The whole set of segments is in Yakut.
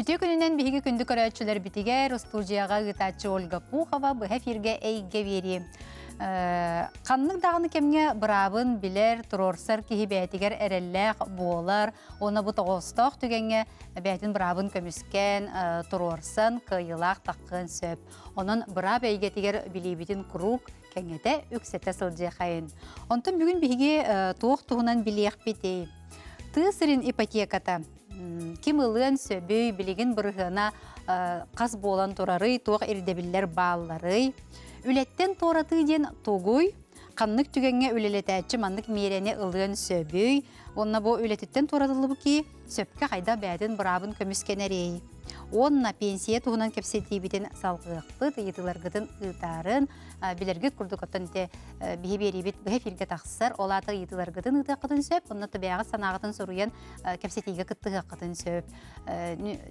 Үтүө күнүнэн биһиги күндү көрөөччүлэрбитигэр устуудьуйаҕа ыытааччы Ольга Пухова быһа эфиргэ эйгэ биэриэ. Ханнык даҕаны кэмҥэ быраабын билэр, туруорсар киһи бэйэтигэр эрэллээх буолар уонна бу тоҕоостоох түгэҥҥэ бэйэтин быраабын көмүскээн, туруорсан кыайыылаах таххыан сөп. Онон быраап эйгэтигэр билиибитин куруук кэҥэтэ, үксэтэ сылдьыахайын. Онтон бүгүн биһиги туох туһунан билиэхпитий? Тыа сирин ипотеката ким ылыан сөбүй, билигин бырыһыана хас буолан турарый, туох ирдэбиллэр баалларый? Үлэттэн туоратыы диэн тугуй? Ханнык түгэҥҥэ үлэлэтээччи маннык миэрэни ылыан сөбүй? Уонна бу үлэтиттэн туоратыллыбыт киһи сөпкө хайдах бэйэтин быраабын көмүскэнэрий? Уонна пенсия туһунан кэпсэтиибитин салҕыахпыт, ыйытыыларгытын ыытаарын, билэргит курдук оттон ити биһи биэриибит быһа эфиргэ тахсар, ол аата ыйытыыларгытын ыытыаххытын сөп, онно бэйэҕит санааҕытын суруйан кэпсэтиигэ кыттыһыаххытын сөп.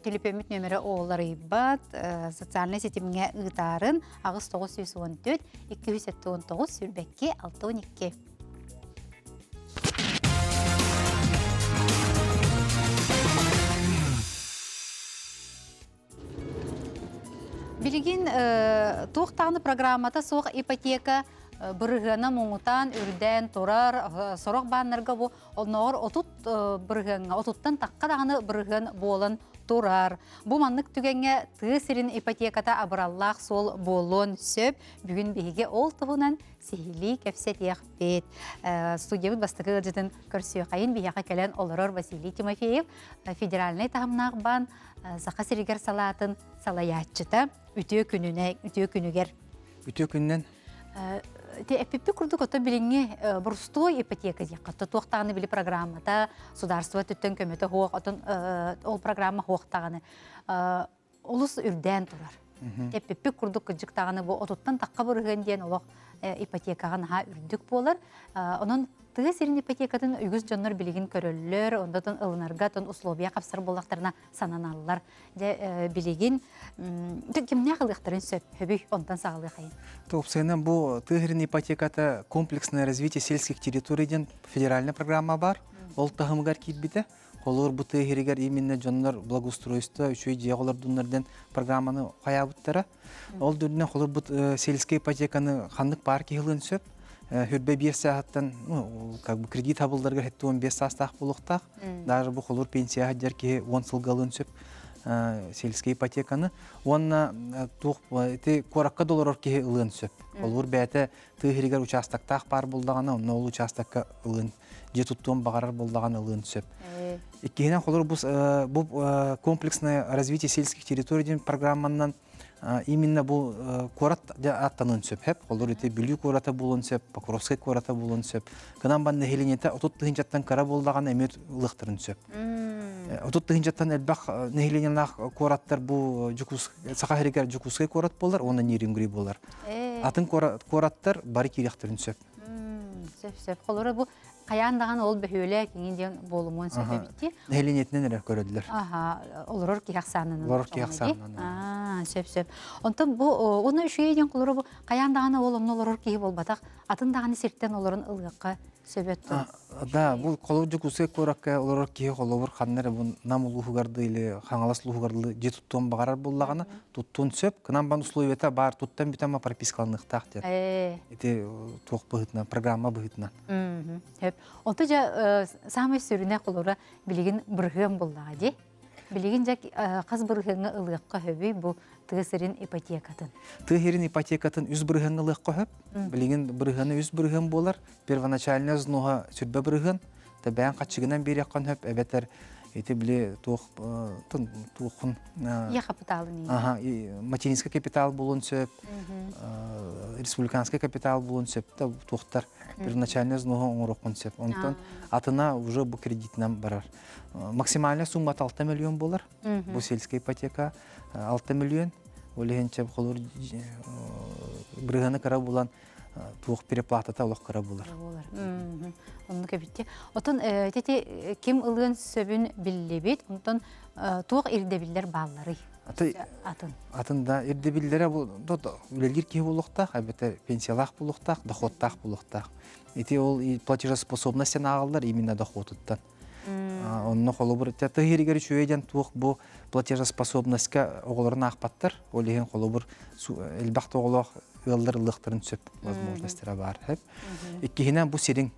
Төлөпүөммүт нүөмэрэ уларыйбат, социальнай ситимҥэ ыытаарын 8914 279 22 612. Билигин туох даҕаны программата суох ипотека бырыһыана муҥутаан үрдээн турар. Сорох бааннарга бу оннооҕор 30 бырыһыаҥҥа, отуттан тахха даҕаны бырыһыан буолан турар. Бу маннык түгэҥҥэ тыа сирин ипотеката абыраллаах суол буолуон сөп. Бүгүн биһиги ол туһунан сиһилии кэпсэтиэхпит. Студиябыт бастакы ыалдьытын көрсүөххэйин биһиэхэ кэлэн олорор Василий Тимофеев, федеральнай таһымнаах баан Саха сиригэр салаатын салайааччыта. Үтүө күнүнэ, үтүө күнүгэр. Үтүө күнүнэн. Эппиппит курдук ото билиҥҥи борустуой ипотека диэххэ туох даҕаны били программата судаарство өттүттэн көмөтө суох отон ол программа суох даҕаны олус үрдээн турар. Эппиппит курдук кырдьык даҕаны бу отуттан тахха бырыһыан диэн олох ипотекаҕа наһаа үрдүк буолар. Онон тыа сирин ипотекатын үгүс дьоннор билигин көрөллөр, онтон ылынарга тон условия хапсар буоллахтарына сананаллар. Дьэ билигин кимнээх ылыахтарын сөп хөбүй онтон саҕалыахайын. Уопсайынан бу тыа сирин ипотеката комплексное развитие сельских территорий диэн федеральная программа бар. Ол таһымыгар киирбитэ. Холобур, бу тыа иһигэр именно дьоннор благоустройство, үчүгэй дьиэ олордуннар диэн программаны хайаабыттара. Ол дүрдүнэн холобур бу сельскэй ипотеканы ханнык паар киһи ылыан сөп. Хүрбэ биир сааһыттан ну, как бы кредит хабылларга 75 саастаах буолуохтаах. Даже бу холобур пенсия сылдьар киһи 10 сылга ылыан сөп сельскэй ипотеканы. Уонна туох ити куоракка да олорор киһи ылыан сөп. Холобур бэйэтэ тыа иһигэр участоктаах паар буллаҕына, онно ол участокка ылыан дьиэ туттуон баҕарар буоллаҕына ылыан сөп. Иккиһинэн, холобур, бу, бу комплексное развитие сельских территорий диэн программанан именно бу куорат ааттаныан сөп. Холобур, ити Бүлүү куората буолуон сөп, Покровскай куората буолуон сөп. Кынан бан нэһилиэнньэтэ 30 тыһыынчаттан кыра буоллаҕына эмиэ ылыахтарын сөп. 30 тыһыынчаттан элбэх нэһилиэнньэлээх куораттар бу Саха сиригэр Дьокуускай куорат буолар уонна Нерюнгри буолар. Атын куораттар бары киириэхтэрин сөп. Сөп, сөп. Холоро бу хайаан даҕаны ол бөһүөлэк иҥин диэн буолумуон сөп эбит дии. Нэһилиэнньэтинэн эрэ көрөллөр. Аха, олорор киһи ахсаанынан. Олорор киһи ахсаанынан. Аа, сөп, сөп. Онтон бу уонна үчүгэй диэн холоро бу хайаан даҕаны ол онно олорор киһи буолбатах, атын даҕаны сиртэн олорон ылыахха сөбөт Да, бу холобур Дьокуускай куоракка олорор киһи холобур ханна эрэ бу Нам улууһугар да или Хаҥалас улууһугар да дьиэ туттуон баҕарар буоллаҕына, туттуон сөп. Кынан бан условията баар, туттан бүтэн пропискаланыахтаах диэн. Ити туох быһыытынан, программа быһыытынан. Сөп. Онто дьэ саамай сүрүнэ холобура билигин бырыһыан буоллаҕа дии. Билигин дьэ хас бырыһыаҥҥа ылыахха сөбүй бу тыа сирин ипотекатын? Тыа сирин ипотекатын үс бырыһыаҥҥа ылыахха сөп. Билигин бырыһыана үс бырыһыан буолар. Первоначальная взноһа сүрбэ бырыһыан. Тэбээн хаччыгынан биэриэххин сөп эбэтэр ити били туох туохун Ийэ капиталын Аха, материнский капитал буолуон сөп, республиканский капитал буолуон сөп да туохтар первоначальный взноһу оҥоруоххун сөп. Онтон атына уже бу кредитинэн барар. Максимальная сумма 6 миллион буолар. Бу сельская ипотека 6 миллион. Ол иһин холур бырыһыаны кыра булан туох переплатата олох кыра булар. Оннук эбитти. Отон ити ким ылыан сөбүн биллибит. Онтон туох ирдэбиллэр баалларый? Атын. Атын да ирдэбиллэрэ бу үлэлиир киһи буолуохтаах, эбэтэр пенсиялаах буолуохтаах, доходтаах буолуохтаах. Ити ол платежеспособность ааҕаллар именно доходуттан. Онно холобур тыа иһигэр үчүгэй диэн туох бу платежеспособностька оҕолорун аахпаттар. Ол иһин холобур элбэх да оҕолоох ыаллар ылыахтарын сөп возможностьтара баар. Иккиһинэн бу сириҥ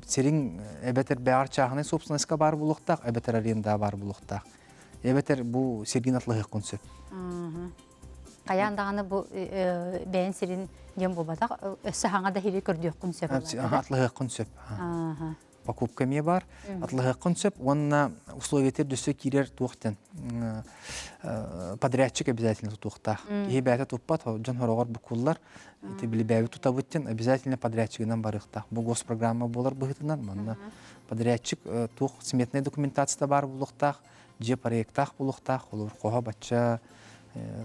сириҥ эбэтэр бэҕэр чааһынай собственностька баар буолуохтаах, эбэтэр аренда баар буолуохтаах. Эбэтэр бу сиргин атлаһыаххын сөп. Хайаан даҕаны бу бэйэн сирин диэн буолбатах, өссө хаҥа да иһири көрдүөххүн сөп. Атлаһыаххын сөп. Покупка эмиэ баар. Атлаһыаххын сөп уонна условиятыр дөссө киирэр туохтан подрядчик обязательно тутуохтаах. Киһи бэйэтэ туппат, дьон хороҕор букуллар. Ити били бэйэбит тутабыт диэн обязательно подрядчигынан барыахтаах. Бу госпрограмма буолар быһыытынан манна подрядчик туох сметная документацията баар буолуохтаах, дьиэ проектаах буолуохтаах, холобур хоһо бачча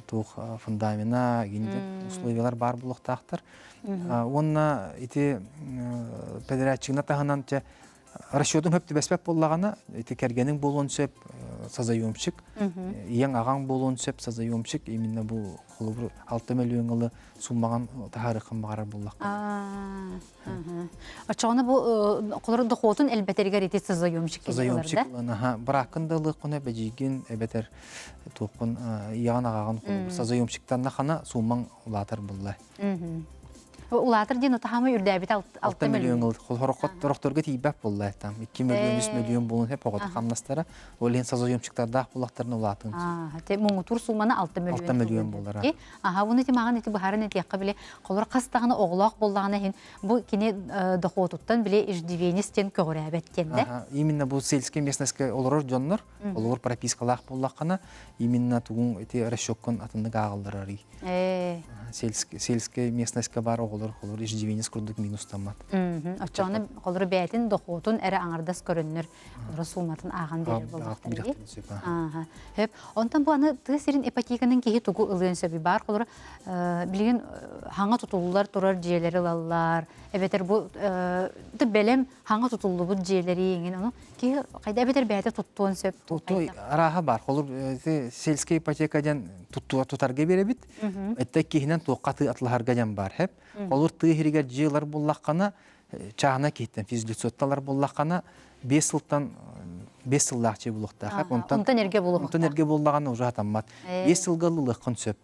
туох фундамена гинде условиялар баар буолуохтаахтар. Уонна ити подрядчигына таһынан те расчетун хөп түбэспэт буоллаҕына ити кэргэниҥ буолуон сөп созаемщик, ийэҥ аҕаҥ буолуон сөп созаемщик именно бу холобур 6 миллион ылы суммаҕын таһаарыаххын баҕарар буоллахха. Оччоҕуна бу холору дохуотун элбэтэригэр ити созаемщик Созаемщик аха бырааккын да ылыаххына бэдьиигин эбэтэр туоххун ийэҕин аҕаҕын холобур созаемщиктанна хана суумаҥ улаатар булла. Улаатар диэн утаһамы үрдээбит 6 миллион хорохторго тиийбэт буолла там 2 миллион 3 миллион буолун хеп оҕото хамнастара ол иһин созаемщиктардаах буллахтарына улаатын. Те муҥутуур сууманы 6 миллион 6 миллион буолара. Аха уну ити маған ити быһарын этиэххэ били холор хас даҕаны оҕолоох буоллаҕына иһин бу кини дохуотуттан били иждивенец диэн көҕүрээбэт диэн да. Именно бу сельская местностька олорор дьоннор олорор пропискалаах буоллаххына именно тугун ити расчеккун атыннык ааҕылларарый. Сельская местностька бар оҕолор холор иждивенец курдук минустаммат. Оччоҕуна холор бэйэтин дохуотун эрэ аҥардас көрөннөр Олоро сууматын ааҕан биэрэр буоллахтар Хөп. Онтон бу аны тыа сирин ипотеканын киһи тугу ылыан сөбүй баар холоро билигин хаҥа тутуллар турар дьиэлэри ылаллар эбэтэр бу бэлэм хаҥа тутуллубут дьиэлэри иҥин ону киһи хайда эбэтэр бэйэтэ туттуон сөп Туттуу арааһа бар. Холур сельская ипотека диэн туттуа тутарга биэрэбит. Этте киһинэн туохха атлаһарга диэн бар. Хеп. Холур тыы хиригэр дьиэлэр буллаххана чааһына киһиттэн физлицотталар буллаххана 5 сылтан 5 сыллаах чэй булуохтаах. Онтон онтон эргэ булуохтаах. Онтон эргэ буоллаҕына уже хатаммат. 5 сылга ылыаххын сөп.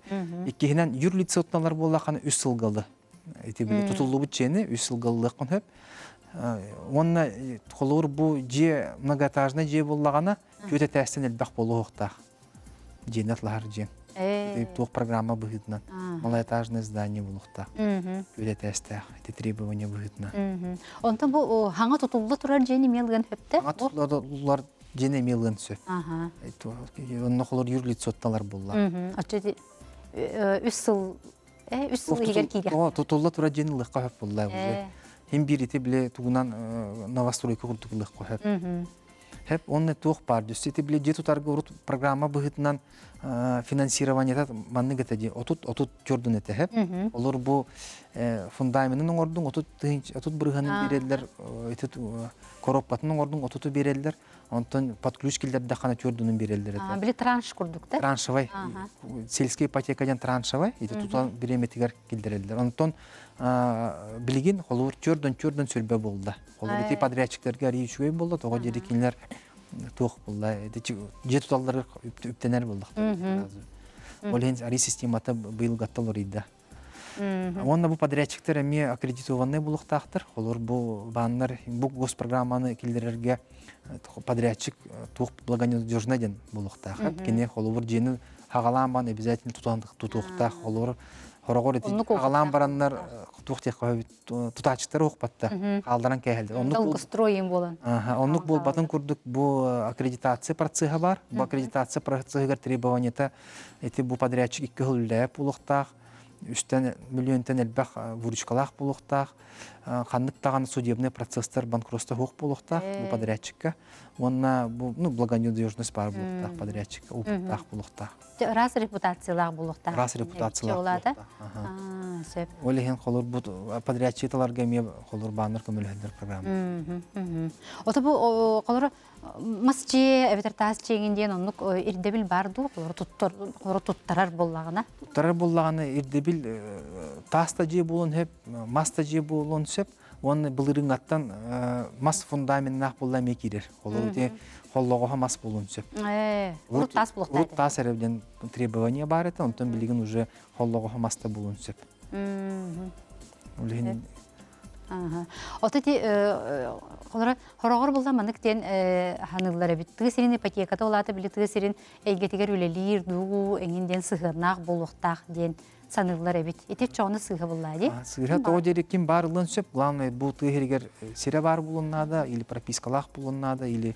Иккиһинэн юрлицотталар буоллаххана 3 сылга ылы. Ити били тутуллубут дьиэни 3 сылга ылыаххын сөп. Уонна холобур бу дьиэ многоэтажный дьиэ буоллаҕына түөрт этээстэн элбэх буолуохтаах. Дьиэни атлаһар дьиэ. Туох программа быһыытынан малоэтажное здание буолуохтаах. Түөрт этээстээх ити требование быһыытынан. Онтон бу хаҥа тутулла турар дьиэни эмиэ ылыан сөптө? Хаҥа тутуллар дьиэни эмиэ ылыан сөп. Онно холор юрлицотталар булла. Оччо үс сыл үс сыл иһигэр киириэх. Тутулла турар дьиэни ылыахха сөп булла уже. Хим биир ити биле тугунан новостройка курдук ылыахха сөп. Хеп онно туох баар дьүс ити били дьиэ тутарга урут программа быһыытынан финансированиета маннык этэ дии 30 30 чордун этэ хеп олор бу фундаменын оҥордуҥ 30 30 бырыһыанын биэрэллэр ити коробкатын оҥордуҥ 30-у биэрэллэр онтон под ключ киллэрдэххинэ чордунун биэрэллэр этэ били транш курдук да траншевай сельская ипотека диэн траншевай ити тутан бириэмэтигэр киллэрэллэр онтон билигин холобур чордун чордун сүрбэ буолла Холобур, ити подрядчиктарга арыый үчүгэй буолла, тоҕо диэри кинилэр туох буолла, ити дьиэ туталларыгар үптэнэр буоллахтар. Ол иһин арый системата быйылгаттан уларыйда. Уонна бу подрядчиктар эмиэ аккредитованный буолуохтаахтар. Холобур, бу бааннар бу госпрограмманы киллэрэргэ подрядчик туох благонадежный диэн буолуохтаах. Кини холобур дьиэни хаҕалаан баран обязательно тутуохтаах. Холобур, хороҕор ити хаҕалаан бараннар туох диэххэ тутааччыттар уохпатта хаалларан кээһэллэр. Оннук долгостроим буолан. Оннук буолбатын курдук бу аккредитация процеһа бар. Бу аккредитация процеһыгар требованиета ити бу подрядчик икки сыл үлэлээбит буолуохтаах, үстэн миллионтан элбэх выручкалаах буолуохтаах, ханнык даҕаны судебный процесстар банкротство суох буолуохтаах бу подрядчикка. Уонна бу ну благонадежность баар буолуохтаах подрядчикка, опыттаах буолуохтаах. Ыраас репутациялаах буолуохтаах. Ыраас репутациялаах буолуохтаах. Сөп. Ол иһин холурбут подрядчиталарга эмиэ холур бааннар көмөлөһөллөр программа. Ото бу холору мас дьиэ эбэтэр таас дьиэҥин диэн оннук ирдэбил бар дуу холору туттар холору туттарар буоллаҕына. Туттарар буоллаҕына ирдэбил таас да дьиэ буолуон сөп, мас да дьиэ буолуон сөп. Уонна былырыыҥҥаттан мас фундаменнаах буолла эмиэ киирэр. Холобур, ити холлоҕоһо мас буолуон сөп. Урут таас буолуохтаах. Урут таас эрэ диэн требование баар этэ, онтон билигин уже холлоҕоһо маста буолуон сөп. Ол иһин Ото ити холоро хороҕор булла маннык диэн ханыыллар эбит. Тыа сирин ипотеката улаата били тыа сирин эйгэтигэр үлэлиир дуу эҥин диэн сыһыаннаах буолуохтаах диэн саныыллар эбит. Ити чоҕуну сыыһа буллаа дии. Сыыһа тоҕо диэри ким баар ылыан сөп. Главное бу тыа иһигэр сирэ баар буолуон наада, или пропискалаах буолуон наада, или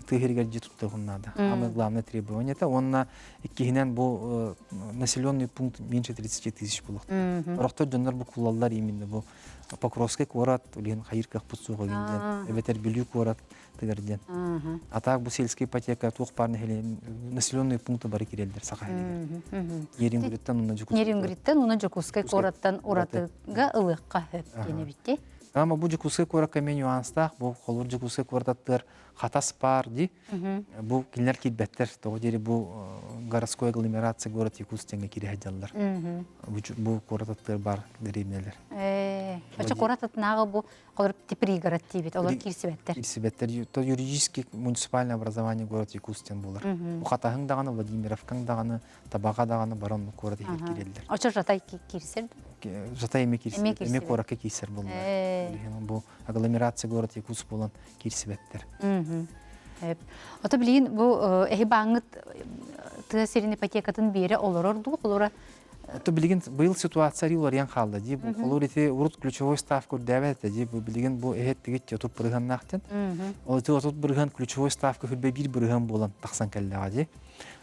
тыа иһигэр дьиэ туттуон наада. Самое главное требование это. Уонна иккиһинэн бу населенный пункт меньше 30 тысяч буолуохтаах. Орохтор дьоннор бу кулаллар именно бу Покровскай куорат, билигин хайыр кыахпыт суох игин диэн, эбэтэр Бүлүү куорат тыгар диэн. А так бу сельская ипотека туох баар населенные пункты бары киреллер Саха сиригэр. Нерингриттен уна Дьокуускай. Нерингриттен уна Дьокуускай куораттан уратыга ылыахха сөп диэн эбитти. Ама бу Дьокуускай куоракка эмиэ нюанстаах, бу холур Дьокуускай куорататтыар Хатас паар ди. Бу кинилэр киирбэттэр. Тоҕо диэри бу городской агломерация город Якутск диэҥҥэ киирэ сылдьаллар. Бу куорат аттыгар баар дэриэбинэлэр. Оччо куорат атынааҕы бу олор пригород диибит, олор киирсибэттэр. Киирсибэттэр. То юридический муниципальное образование город Якутск диэн буолар. Бу Хатаһыҥ даҕаны, Владимировкаҥ даҕаны, Табаҕа даҕаны баран куорат иһигэр киирэллэр. Оччо Жатай киирсэр? Жатай эмиэ киирсэр. Эмиэ куоракка киирсэр буоллар. Бу агломерация город Якутск буолан киирсибэттэр. Ото билигин бу эһи бааҥҥыт тыа сирин ипотекатын биэрэ олорор дуу, холура? Ото билигин быйыл ситуация уларыйан хаалла дии. Бу холур ити урут ключевой ставка үрдээбэт этэ дии. Бу билигин бу эһэттигит 30 бырыһыаннаахтын. Ол ити 30 бырыһыан ключевой ставка хүрбэ биир бырыһыан буолан тахсан кэллэҕэ дии.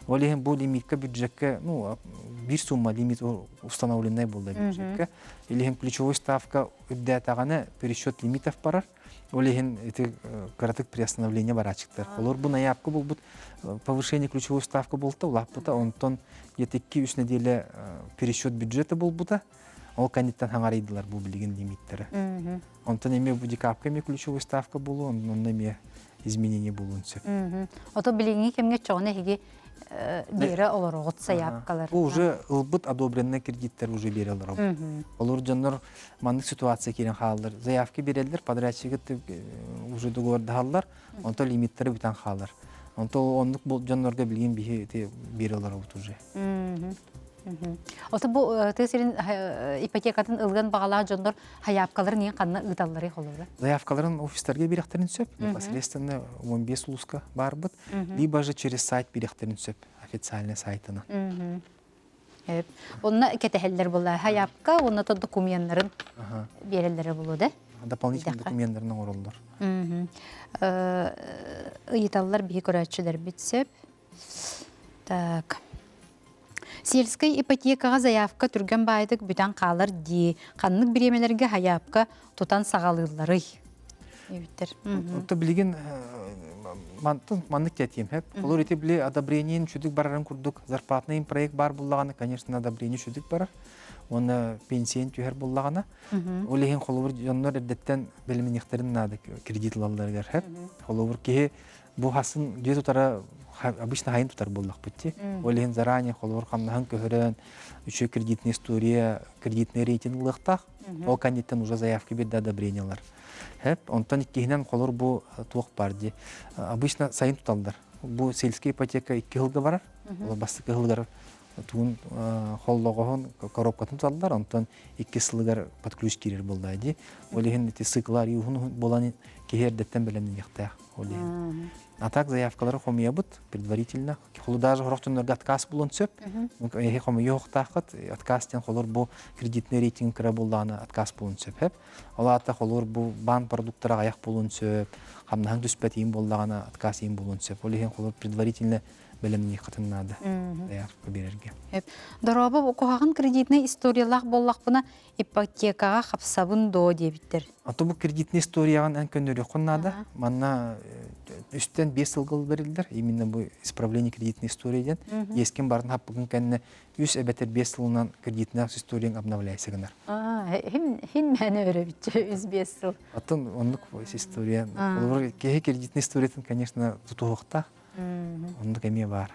Ол иһин бу лимитка бюджекка, ну, биир сумма лимит установленный буолла бюджекка. Или иһин ключевой ставка үрдээтэҕинэ пересчет лимитов барар. Ол иһин ити кыратык приостановление барааччыктар. Олор бу найаапка булбут повышение ключевой ставка буолта, улааппыта, онтон где-то 2-3 неделя пересчет бюджета булбута. Ол кэнниттэн хаҥарыйдылар бу билигин лимиттэрэ. Онтон эмиэ бу декабрьга эмиэ ключевой ставка буолуо, онно эмиэ изменение буолуон сөп. Ото билиҥҥи кэмҥэ чоҕуна эһиги биэрэ олороҕут сайаапкалар. Бу уже ылбыт одобренный кредиттер уже биэрэ олоробут. Олор дьоннор маннык ситуация киирэн хааллар. Заявки биэрэллэр, подрядчигы уже договордаһаллар, онто лимиттары бүтэн хаалар. Онто оннук дьоннорго билигин биһи биэрэ олоробут уже. Ото бу тыа сирин ипотекатын ылыан баҕалаах дьоннор хайаапкаларын иһин ханна ыыталларый холобура? Заявкаларын офистарга биэрэхтэрин сөп. Непосредственно 15 улууска баарбыт. Либо же через сайт биэрэхтэрин сөп, официальный сайтынан. Онно кэтэһэллэр буолла. Хайаапка уонна то докуменнарын биэрэллэрэ буолуо да? Дополнительный докуменнарын оҥороллор. Ыйыталлар биһи көрөөччүлэрбит сөп. Так. Сельскай ипотекаҕа заявка түргэн баайдык бүтэн хаалар дии. Ханнык бириэмэлэргэ хайаапка тутан саҕалыылларый? Эбиттэр. Онто билигин мантан маннык тэтиэм хэп. Олор ити били одобрениен чүдүк барарын курдук зарплатный проект бар буллаҕына, конечно, одобрение чүдүк барар. Уонна пенсиян түһэр буллаҕына. Ол иһин холобур дьоннор эрдэттэн бэлэмниэхтэрин наада кредит ылалларыгар хэп. Холобур киһи бу хасын дьиэ тутара обычно хайын тутар буоллахпыт дии. Ол иһин заранее холобур хамнаһын көһөрөн, үчүгэй кредитная история, кредитный рейтинг ылыахтаах. Ол кэнниттэн уже заявка биэрдэ одобрениелар. Хэп, онтон иккиһинэн холор бу туох бар дии. Обычно сайын туталлар. Бу сельская ипотека икки сылга барар. Ол бастакы сылыгар тугун холлоҕоһун коробкатын туталлар, онтон икки сылыгар под ключ киирэр буоллаа дии. Ол иһин ити циклар уһун буолан киһи эрдэттэн бэлэмнэниэхтээх. Ол иһин. А так заявкалары хомуйабыт предварительно. Холу даже сорох дьоннорго отказ булуон сөп. Эһи хомуйуохтааххыт. Отказ диэн холор бу кредитный рейтинг кыра буоллаҕына отказ булуон сөп. Ол аата холор бу банк продуктара аҕыйах буолуон сөп. Хамнаһыҥ түспэт иин буоллаҕына отказ иин буолуон сөп. Ол иһин холор предварительно бэлэмниэххитин наада заявка биэрэргэ. Дорообо, куһаҕан кредитнэй историялаах буоллахпына ипотекаҕа хапсабын доо диэбиттэр. А то бу кредитный историяҕын эн көннөрүөххүн наада. Манна үстэн биэс сылга бэриллэр. Именно бу исправление кредитной истории диэн. Иэскин барын хаппыкын кэннэ үс эбэтэр биэс сылынан кредитная историяң обновляйся гынар. Хин хин мэне өрөбүччү үс биэс сыл. Оттон оннук история. Холобур киһи кредитный историятын, конечно, тутуһуохтаах. Оннук эмиэ баар.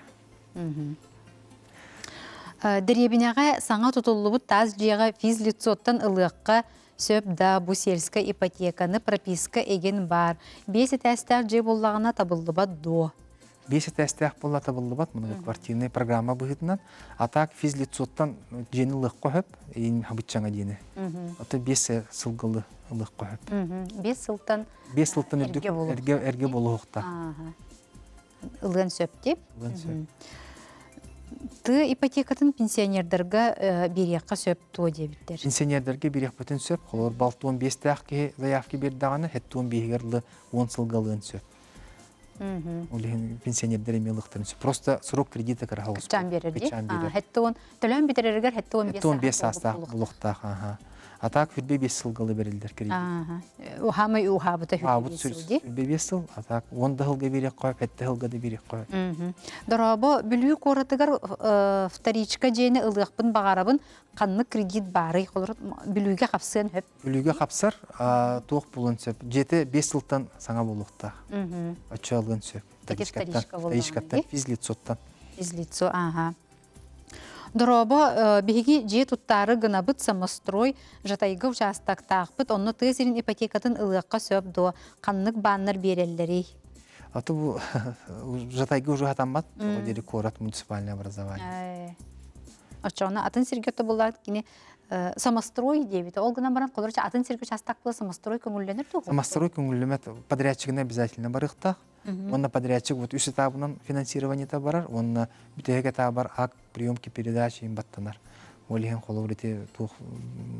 Дэриэбинэҕэ саҥа тутуллубут таас дьиэҕэ физлицоттан ылыахха сөп да, бу сельскай ипотеканы прописка игин баар. Биэс этээстээх дьиэ буллаҕына табыллыбат дуо? Биэс этээстээх буолла табыллыбат, многоквартирная программа быһыытынан. А так физлицоттан дьиэни ылыахха сөп, иин хабыччаҥа диэни. Ото биэс сылгылы ылыахха сөп. 5 сылтан 5 сылтан үрдүк эргэ эргэ буолуохтаах. Ылыан сөп дип. Ылыан сөп. Тыа ипотекатын пенсионердарга биэриэххэ сөп туо диэбиттэр. Пенсионердарга биэриэхпитин сөп. Холобур, 65-тээх киһи заявка биэрдэҕинэ, 75-игэр ылы 10 сылга ылыан сөп. Ол иһин пенсионердар эмиэ ылыахтарын сөп. Просто срок кредита кыра хаус. Кыччаан биэрэр дии. 70 төлөөн бүтэрэригэр 75 75 саастаах булуохтаах. А так 25 сылга берилдер кредит. Ухамай ухаабыта Ухаабыт 25 сыл, а так 10 да сылга биэриэххэ, 7 сылга да биэриэххэ. Дорообо, Бүлүү куоратыгар вторичка дьиэни ылыахпын баҕарабын, ханнык кредит баарый? Холобур, Бүлүүгэ хапсыан сөп. Бүлүүгэ хапсар, туох булуон сөп. Дьиэтэ 5 сылтан саҥа буолуохтаах. Оччо алыан сөп. Вторичкаттан, физлицоттан. Физлицо, ага. Дорообо, биһиги дьиэ туттаары гынабыт самострой Жатайга учаастактаахпыт, онно тыа сирин ипотекатын ылыахха сөп дуо? Ханнык бааннар биэрэллэрий? А то бу Жатайга уже хатаммат, тоҕо диэри куорат муниципальное образование. Оччоҕуна атын сиргэ тобуллаат кини самострой диэбитэ. Ол гынан баран холорча атын сиргэ учаастак була самострой көҥүллэнэр дуо? Самострой көҥүллэмэт, подрядчигына обязательно барыахтаах. Уонна подрядчик вот үс этабынан финансированиета барар, уонна бүтэһик этабар акт приемки передачи им баттанар. Ол иһин холобур ити туох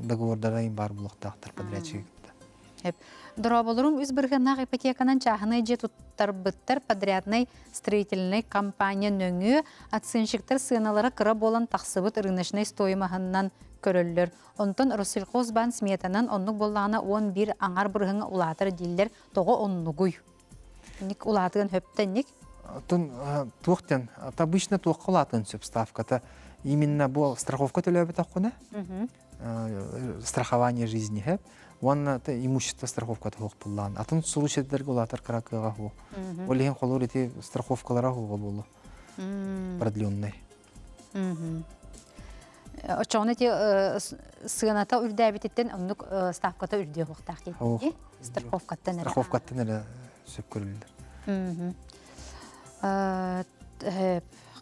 договордара им бар булуохтаахтар подрядчиги кытта. Дорооболорум 3 бырыһыаннаах ипотеканан чааһынай дьиэ туттарбыттар подрядный строительный компания нөҥүө оценщиктар сыаналара кыра буолан тахсыбыт рыночнай стоимоһынан көрөллөр. Онтон Россельхозбаан сметанан оннук буоллаҕына 11 аҥар бырыһыҥа улаатар дииллэр. Тоҕо оннугуй? Ник улаатыан хөптөнник? Тун туохтан обычно туохха улаатыан сөп ставката именно бу страховка төлөөбөтөххүнэ страхование жизни хэп уонна имущество страховката хуох буллаан атын случайдарга улаатар кыра кыаҕа хуох ол иһин холуур ити страховкалара хуоҕа буолу продленный. Оччоҕуна ити сыаната үрдээбититтэн оннук ставката үрдүө хуохтаах диэти страховкаттан эрэ страховкаттан эрэ сөп көрүллэр.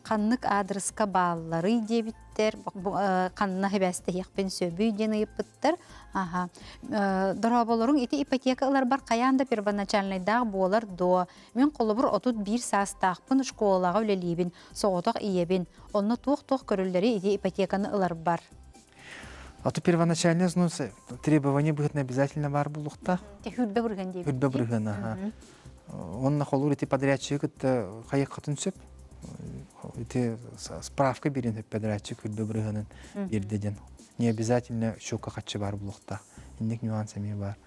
Ханнык аадырыска баалларый диэбиттэр, ханна хибээстэһиэхпин сөбүй диэн ыйыппыттар. Аха. Дорооболоруҥ ити ипотека ыларбар хайаан да первоначальнайдаах буолар дуо? Мин холобур 31 саастаахпын, школаҕа үлэлиибин, соҕотох ийэбин. Онно туох-туох көрүллэри ити ипотеканы ыларбар? А то первоначальный взнос требование быһытын обязательно бар булуохтаах. 20 бырыһыан диэбит. 20 бырыһыан, аха. Онно холуур ити подрядчиги кытта хайыаххытын сөп. Ити справка берин сөп подрядчик 20 бырыһыанын биэрдэ диэн. Не обязательно счетка хаччы бар булуохтаах. Инник нюанс эмиэ бар.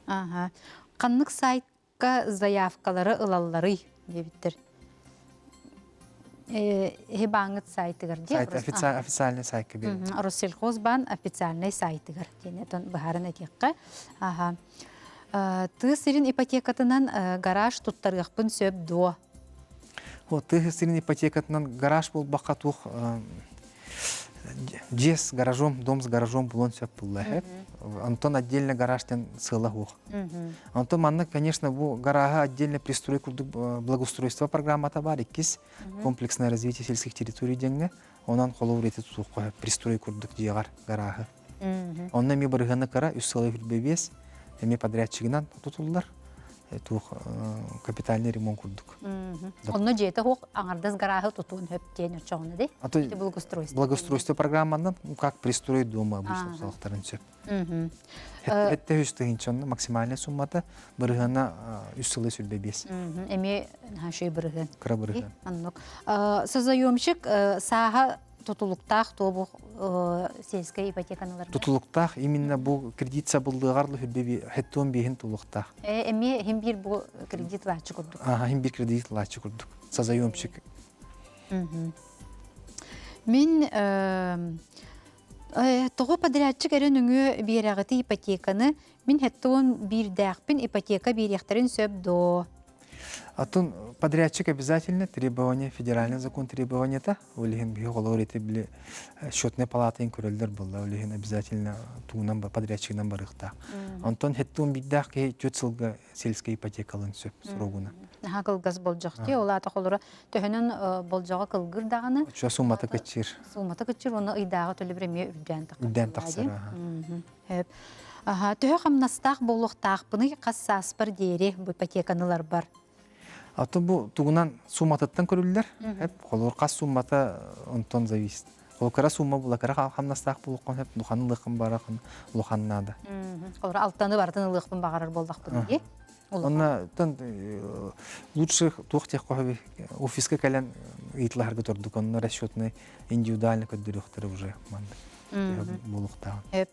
Ага. Ханнык сайтка заявкалары ылалларый диэбиттэр. Эһи бааҥҥыт сайтыгар дии. Сайт официальный сайтка берин. Россельхозбаан официальный сайтыгар диэн этон быһааран этиэххэ. Аха. Тыа сирин ипотекатынан гараж туттарыахпын сөп дуо? Вот тыа сирин ипотекатынан гараж буолбакка туох дьиэ с гаражом, дом с гаражом булуон сөп булла. Онтон отдельно гаражтан сыала хуох. Онтон манна, конечно, бу гаража отдельно пристрой курдук благоустройство программата бар, иккис комплексное развитие сельских территорий диэҥҥэ, онон холобур ити тутуохха пристрой курдук дьиэҕэр гаражы. Онно эмиэ бырыһыаны кыра 3,5 эмиэ подрядчигынан тутуллар туох капитальный ремонт курдук. Онно дьиэтэ хуох аҥардас гарааһы тутуон хөп диэн оччоҕуна ди. А то благоустройство. Благоустройство программанан как пристрой дома обычно салахтарын сөп. Этте 3 тыһыынчанны максимальная суммата бырыһыана 3,25. Эмиэ хашей бырыһыан. Кыра бырыһыан. Оннук. Созаемщик сааһа тутулуктаах туобу сельская ипотеканалар. Тутулуктаах именно бу кредит сабыллыгар 75-ин тулуктаах. Эмиэ хим бир бу кредит лаачы курдук. Ага, хим бир кредит лаачы курдук. Созаемщик. Мин тоҕо подрядчик эрэ нөҥүө биэрэҕити ипотеканы мин 71-дээхпин ипотека биэриэхтэрин сөп доо. Атын подрядчик обязательно требование, федеральный закон требованията, ол иһин биһи олор ити били счетная палата көрөллөр буолла, ол иһин обязательно тугунан подрядчигынан барыахтаах. Онтон хеттуун биирдээх киһи 4 сылга сельская ипотекалын сөп срогуна. Наһаа кылгас болдьох дии, ол аата холоро төһөнөн болдьоҕо кылгыр даҕаны. Чуо суммата кыччыыр. Суммата кыччыыр уонна ыйдааҕы төлөбүр эмиэ үрдээн тахсар. Үрдээн тахсар. Төһө хамнастаах буолуохтаахпыный хас сааспар диэри бу ипотеканы ыларбар? Аты бу тугунан сумматыттан көрүллэр. Холобур хас суммата онтон зависит. Ол кыра сумма була кыра хамнастаах буолуоххун сөп, улахан ылыаххын барахын улахан наада. Холобур алтаны барытын ылыахпын баҕарар буоллахпын дии. Онна лучше туох диэххэ офиска кэлэн ыйытылаһарга турдук, онно расчетный индивидуально көрдөрүөхтэрэ уже маннык буолуохтааҕын.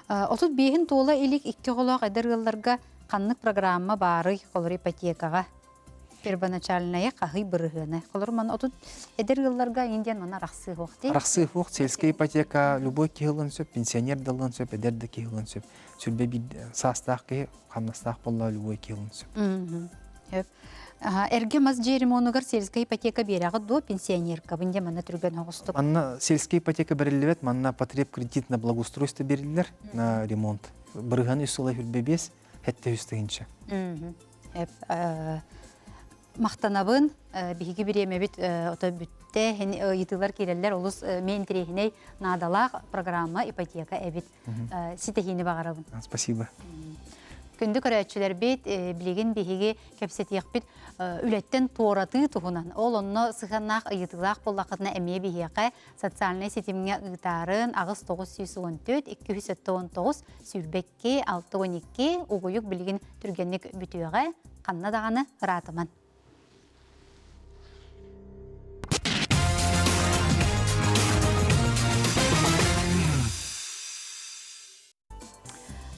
35-ин туола илик икки оҕолоох эдэр ыалларга ханнык программа баарый холор ипотекаҕа? Первоначальная хаһый бырыһыана. Холор ман отут эдэр ыалларга индиан мана арахсыы хуох дии. Арахсыы хуох сельская ипотека любой киһи ылын сөп, пенсионер да ылын сөп, эдэр да киһи ылын сөп. Сүрбэ биир саастаах киһи хамнастаах буолла любой киһи ылын сөп. Сөп. Эргэ мас дьиэ ремонугар сельская ипотека биэрэҕит дуо пенсионеркабын дьэ манна түргэн оҕустук. Манна сельская ипотека бэриллибэт, манна потреб кредит на благоустройство бериллэр на ремонт. Бырыһан үс сыла хүрбэ биэс, хэттэ үс тыһынча. Махтанабын, биһиги бириэмэбит ото бүттэ, ыйытыылар киирэллэр олус мен интэриэһинэй наадалаах программа ипотека эбит. Ситиһиини баҕарабын. Спасибо. Күндү көрөөччүлэрбит, билигин биһиги кэпсэтиэхпит үлэттэн туоратыы туһунан. Ол онно сыһыаннаах ыйытыылаах буоллаххытына эмиэ биһиэхэ социальнай ситимҥэ ыытаарын 8 914 279 22 62 угуйук билигин түргэнник бүтүөҕэ, ханна даҕаны ыраатыман.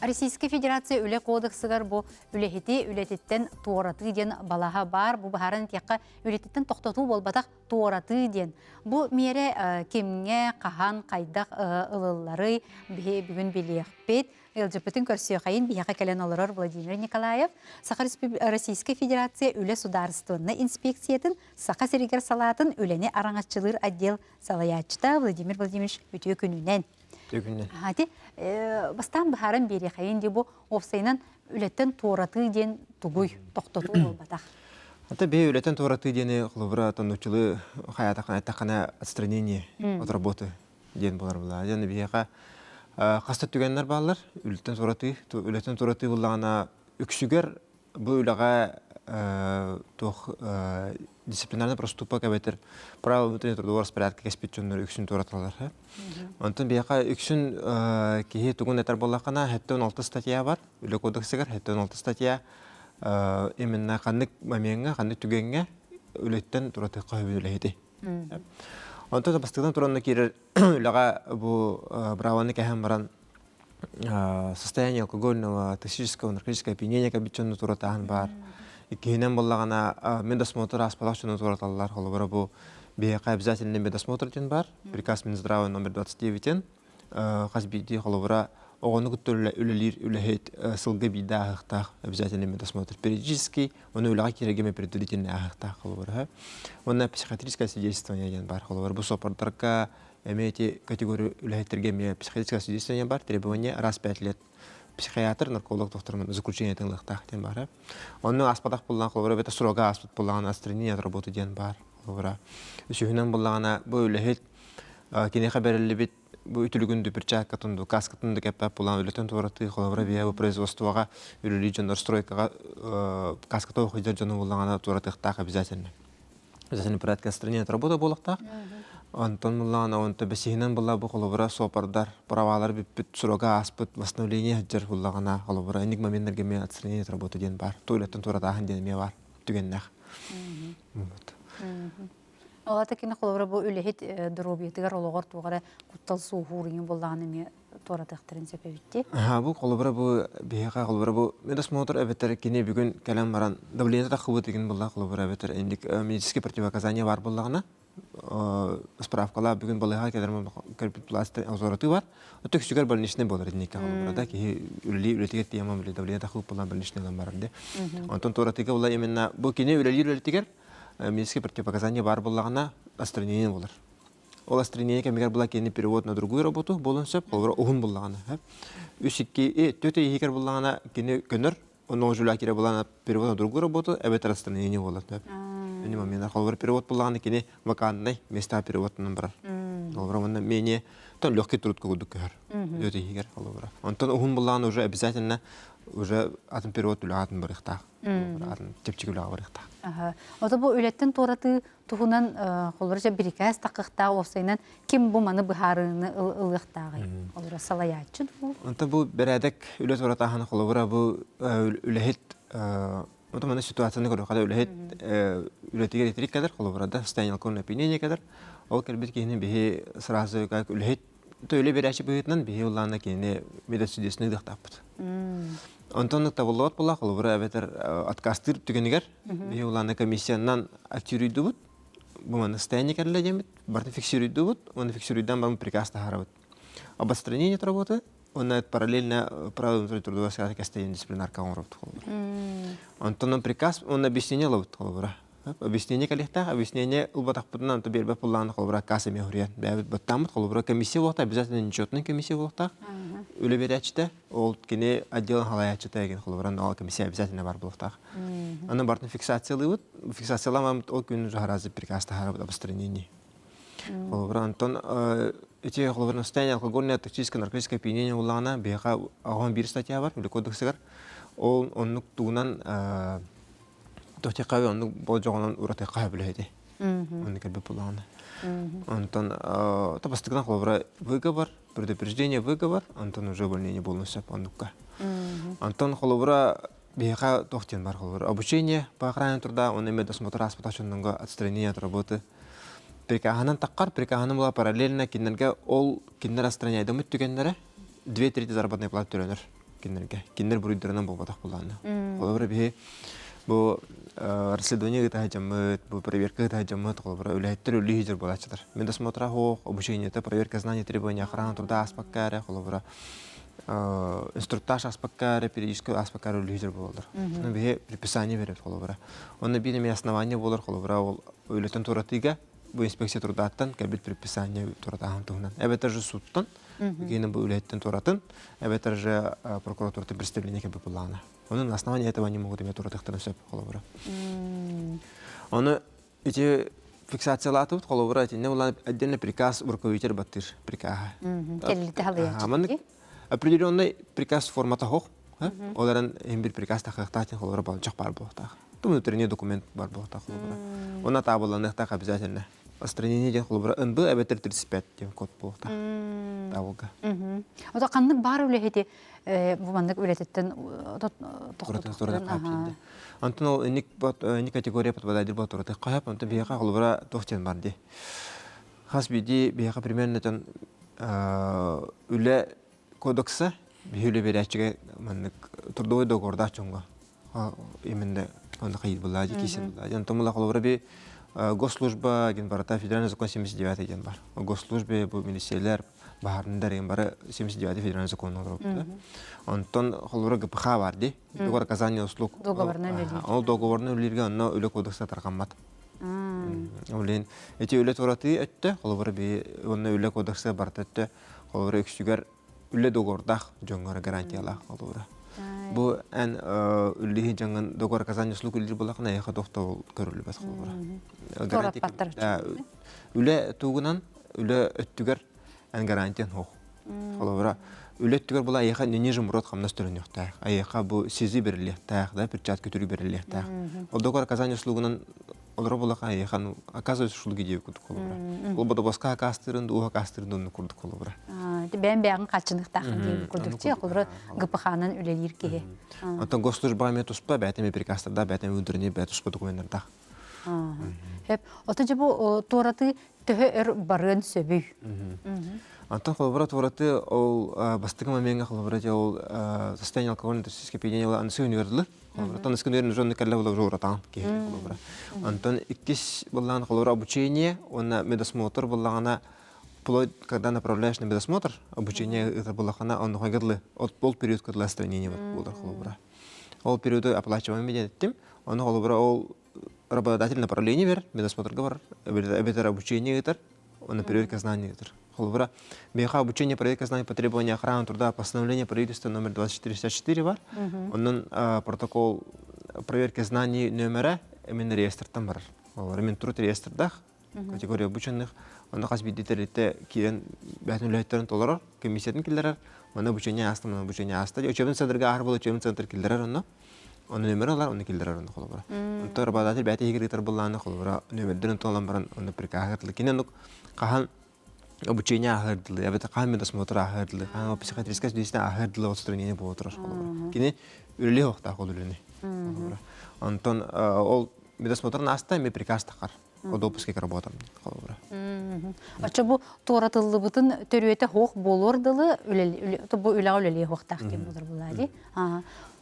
Российскай Федерация үлэ кодексыгар бу үлэһити үлэтиттэн туоратыы диэн балаһа баар. Бу баһарын тиэххэ үлэтиттэн тохтотуу буолбатах туоратыы диэн. Бу миэрэ кимҥэ, хаһан, хайдах ылылларый биһи бүгүн билиэхпит. Ыалдьыппытын көрсүөхайын биһиэхэ кэлэн олорор Владимир Николаев, Саха Российскай Федерация үлэ судаарыстыбаннай инспекциятын Саха сиригэр салаатын үлэни араҥаччылыыр отдел салайааччыта Владимир Владимирович үтүө күнүнэн. Үтүө күнүнэн. Ати бастаан быһааран биэриэхэйин дии бу уопсайынан үлэттэн туоратыы диэн тугуй, тохтотуу буолбатах. Ата бэйэ үлэттэн туоратыы диэни холобура тоннуччулуу хаятаххана эттэххинэ отстранение от работы диэн буолар булаа. Диэн биһиэхэ хаста түгэннэр бааллар. Үлэттэн туоратыы, үлэттэн туоратыы буллаҕына үксүгэр бу үлэҕэ туох дисциплинарный проступок эбэтэр правила внутреннего трудового распорядка кэспит дьоннор үксүн туораталлар. Онтон биһиэхэ үксүн киһи тугун этэр буоллаххына, 76 статья бар, үлэ кодексыгар 76 статья именно ханнык момеҥҥа, ханнык түгэҥҥэ үлэттэн туратыахха сөбүн үлэһити. Онтон бастакынан туранна киирэр үлэҕэ бу праваны кэһэн баран состояние алкогольного, токсического, наркотического опьянения кэлбит дьону туратааһын баар. Иккиһинэн буоллаҕына, медосмотр ааспатах дьону тураталлар. Холобура, бу биһиэхэ обязательный медосмотр диэн баар. Приказ Минздрава номер 29 хас биирдии холобура оҕону кытта үлэлиир үлэһит сылга биирдэ ааһыахтаах обязательный медосмотр периодический, ону үлэҕэ киирэргэ предварительный ааһыахтаах холобура. Уонна психиатрическое свидетельствование диэн баар. Холобура, бу сопордарга эмиэ эти категория үлэһиттэргэ эмиэ психиатрическое свидетельствование бар, требование раз в 5 лет психиатр, нарколог докторун заключение ылыахтаах диэн баара. Онно ааспатах буллаан холобура бэта срога ааспыт буллаҕына отстранение от работы диэн баар холобура. Үсүһүнэн буллаҕына бу үлэһит киниэхэ бэриллибит бу үтүлүгүн перчаткатын ду каскатын да кэппэт булан үлэтин туоратыы холобура бия бу производствоҕа үлэлии дьоннор стройкаҕа каската охуйдар дьону буллаҕына туоратыахтаах обязательно. Обязательно порядка отстранения от работы буолуохтаах. Онтон буллаҕына онто бэсиһинэн булла бу холобура суопардар правалар бүппүт срога ааспыт восстановление сылдьар буллаҕына холобура инник моменнарга эмиэ отстранение от работы диэн баар. Туалеттан туоратааһын диэн эмиэ баар түгэннээх. Вот. Ол ата кини холобура бу үлэһит доруобуйатыгар олоҕор туох эрэ куттал суоһуур иҥин буоллаҕына эмиэ туоратыахтарын сөп эбит дии. Бу холобура бу биһиэхэ холобура бу медосмотр эбэтэр кини бүгүн кэлэн баран давление таххыбыт игин булла холобура эбэтэр инник медицинский противопоказания бар буоллаҕына. Справкалаах бүгүн балыыһаҕа кэлэр кэлбит туоратыы бар. Өтөксүгэр больничный буолар итинникке холобура киһи үлэлии үлэтигэр тиийэн били давление тахып буолан больничный ылан барар де. Онтон туоратыыга була именно бу кини үлэлиир үлэтигэр медицинские противопоказания баар буоллаҕына отстранение буолар. Ол отстранение кэмигэр була кини перевод на другую работу буолуон сөп, холобура уһун буллаҕына. Үс икки төрт ый иһигэр буллаҕына кини көнөр Онно ожуля кире булан перевод на другую работу, эбэтэр отстранение буолар. Ини момент холобур перевод буллаҕына кини вакантный места переводтанан барар. Холобура манна менее тон легкий труд курдук көһөр. Өтө иһигэр холобура. Онтон уһун буллаҕына уже обязательно уже атын перевод үлэҕэ атын барыахтаах. Атын чэпчэки үлэҕэ барыахтаах. Ото бу үлэттэн туоратыы туһунан холобура дьэ бирикээс таххыхтаах уопсайынан ким бу маны быһаарыыны ылыахтааҕый? Холобура салайааччы дуу? Онто бу бэрээдэк үлэ туоратааһын холобура бу үлэһит Ото маны ситуацияны көрүөххэ үлэһит үлэтигэр итирик кэлэр, холобура да состояние алкогольного опьянения кэлэр. Ол кэлбит киһини биһи сразу как үлэһит төлө биэрээччи быһыытынан биһи улаана кинини медосвидетельствоны ыытыахтаахпыт. Онтон табыллыбат буолла, холобура эбэтэр отказтыыр түгэнигэр Биһи улаана комиссиянан активируйдубут. Бу манна состояние кэллэ диэммит, барытын фиксируйдубут, уонна фиксируйдан баран приказ таһаарабыт. Об отстранении от работы, уонна параллельно право внутри трудовой связи кэстэйин дисциплинарка оҥоробут холобура. Онтон приказ уонна объяснение ылабыт холобура. Объяснение кэлиэхтээх, объяснение ылбатахпытынан то биэрбэт буоллаҕына холобура отказ эмиэ суруйан бэйэбит баттааммыт холобура комиссия буолуохтаах, обязательно нечетный комиссия буолуохтаах. Үлэ биэрээччитэ Ол кини отделын халайааччыта эгин холобуран ол комиссия обязательно бар буолуохтаах. Аны бартын фиксациялыыбыт. Фиксацияламамыт ол күн уже приказ таһаарабыт об устранении. Холобура Антон эти холобура состояние алкогольное, токсическое, наркотическое опьянение буллаҕына биһиэхэ аҕам биир статья бар үлэ кодексыгар. Ол оннук тугунан тохтехха оннук болдьоҕунан уратыахха сөбүлэһити. Оннук кэлбит буллаҕына. Онтон табастыгынан холобура выговор предупреждение выговор, онтон уже увольнение буолуон сөп оннукка. Онтон холобура биһиэхэ туох диэн бар холобура обучение по охране труда, он эмиэ досмотр ааспатах дьоннорго отстранение от работы. Прикаһынан таххар, прикаһынан була параллельно кинилэргэ ол кинилэр отстраняйдаммыт түгэннэрэ две трети заработной платы төлөнөр кинилэргэ. Кинилэр буруйдарынан буолбатах булаанна. Холобура биһи бу расследование ыыта сылдьаммыт, бу проверка ыыта сылдьаммыт, холобура үлэһиттэр үлэлии сылдьар буолааччылар. Медосмотра суох, обучениета, проверка знаний, требования охрана труда ааспакка эрэ, холобура инструктаж ааспакка эрэ, периодически ааспакка эрэ үлэлии сылдьар буолаллар. Ону биһи предписание берет холобура. Онно биир эмиэ основание буолар, холобура ол үлэтин туоратыыга бу инспекция трудаттан кэлбит предписание туоратааһын туһунан. Эбэтэр же суттан, киһини бу үлэһиттэн туоратын, эбэтэр же прокуратураттан представление кэлбит буоллаҕына. Онон на основании этого они могут иметь туратыахтарын сөп холобура. Ону ити фиксациялаатыбыт холобура итиннэ улаан отдельный приказ руководитель баттыыр прикаһа. Кэллити Определенный приказ формата хоқ. Ол эрэн иһин бир приказ тахыахтаах холобура болчох бар буолуохтаах. Внутренний документ бар буолуохтаах холобура. Онно таабылланыахтаах обязательно. Отстранение диэн холобура НБ эбэтэр 35 диэн код буолуохтаах. Таабылга. Ото ханнык баар үлэһити бу маннык үлэтиттэн тохтотуохтарын Онтон ол инник инник категория подпадайдыр буолтураты хаһап онтон биһиэхэ холобура туох диэн бар дии. Хас биирдии биһиэхэ примерно тон үлэ кодекса биһи үлэ биэрээччигэ маннык трудовой договордаах дьоҥҥо именно онно хайыр булаа дии киисен булаа. Онтон була холобура би госслужба диэн барата федеральный закон 79 диэн бар. Госслужбе бу милициялар баһаарындар деген бары 79 федеральный закон олоробут. Онтон холобура ГПХ бар дии. Договор оказания услуг. Договорынан үлэлиир. Ол договорынан үлэлииргэ онно үлэ кодекса тарҕаммат. Ол эти үлэ туратыы өттө, холобура би онно үлэ кодекса барыта өттө, холобура үксүгэр үлэ договордаах дьоҥҥо гарантиялаах холобура. Бу эн үллиһи дьоҥҥун договор оказания услуг үллир буоллахына эйиэхэ тохтобул көрүллүбэт холобура. Үлэ тугунан үлэ өттүгэр эн гарантиян суох. Холобура, үлэ өттүгэр була айыха не ниже мурат хамнас төлөнүөхтээх. Айыха бу сизи берилиэхтээх, да, перчатка түрү берилиэхтээх. Ол договор оказания услугунан олоро булаха айыха, ну, оказывается услуги диэбит курдук холобура. Ол бодобоска акаастырын, ууха акаастырын онну курдук холобура. Бэйэн бэйэҕин хааччыныахтааххын диэбит курдук чи, холобура ГПХ-нан үлэлиир киһи. Оттон госслужба эмиэ туспа, бэйэтэ эмиэ приказтардаах, бэйэтэ эмиэ внутренний, бэйэтэ туспа докуменнардаах. Хөп. Ото дьэ бу туоратыы төһө өр барыан сөбүй? Антон холобура туораты ол бастакы момеҥҥа холобура дьэ ол состояние алкогольного токсического опьянения ансы үнүгэрдилэр. Холобура аныскы үнүгэр уже кэллэ була уже уратаан киһи холобура. Антон иккис буллаан холобура обучение уонна медосмотр буллаҕына вплоть когда направляешь на медосмотр обучение ыытар буллахына оннуха дылы ол период кыдыла отстранение буолар холобура. Ол периоду оплачиваем диэн эттим. Ону холобура ол работодатель направление бер, медосмотрга бар, эбэтэр обучение ыытар, Оны проверка знаний ыытар. Холобура, миэхэ обучение проверка знаний по требованию охраны труда постановление правительства номер 2464 бар. Онон протокол проверки знаний нөмөрө именно реестртан барар. Олор мен труд реестрдах категория обученных. Онно хас биирдии тэрилтэ киирэн бэйэтин үлэһиттэрин толорор, комиссиятын киллэрэр. Манна обучение ааста, манна обучение ааста. Учебный центрга ааһар буолла учебный центр киллэрэр онно. Ону нөмер ылар, ону киллэрэр онно холобура. Онто работодатель бэйэтэ иһигэр ыытар былааны холобура нөмердэрин толон баран онно приказ ытылы. Кини оннук хаһан обучение ааһар дылы, эбэтэр хаһан медосмотр ааһар дылы, хаһан психиатрическая свидетельство ааһар дылы отстранение буола турар холобура. Кини үлэлиэх охтаах ол үлэни. Холобура. Онтон ол медосмотрын ааста эми приказ тахар. О допуске к работам холобура. Оччо бу туоратыллыбытын төрүөтэ хоох буолуор дылы бу үлэҕэ үлэлиэ хуохтаах диэн буолар булаа дии.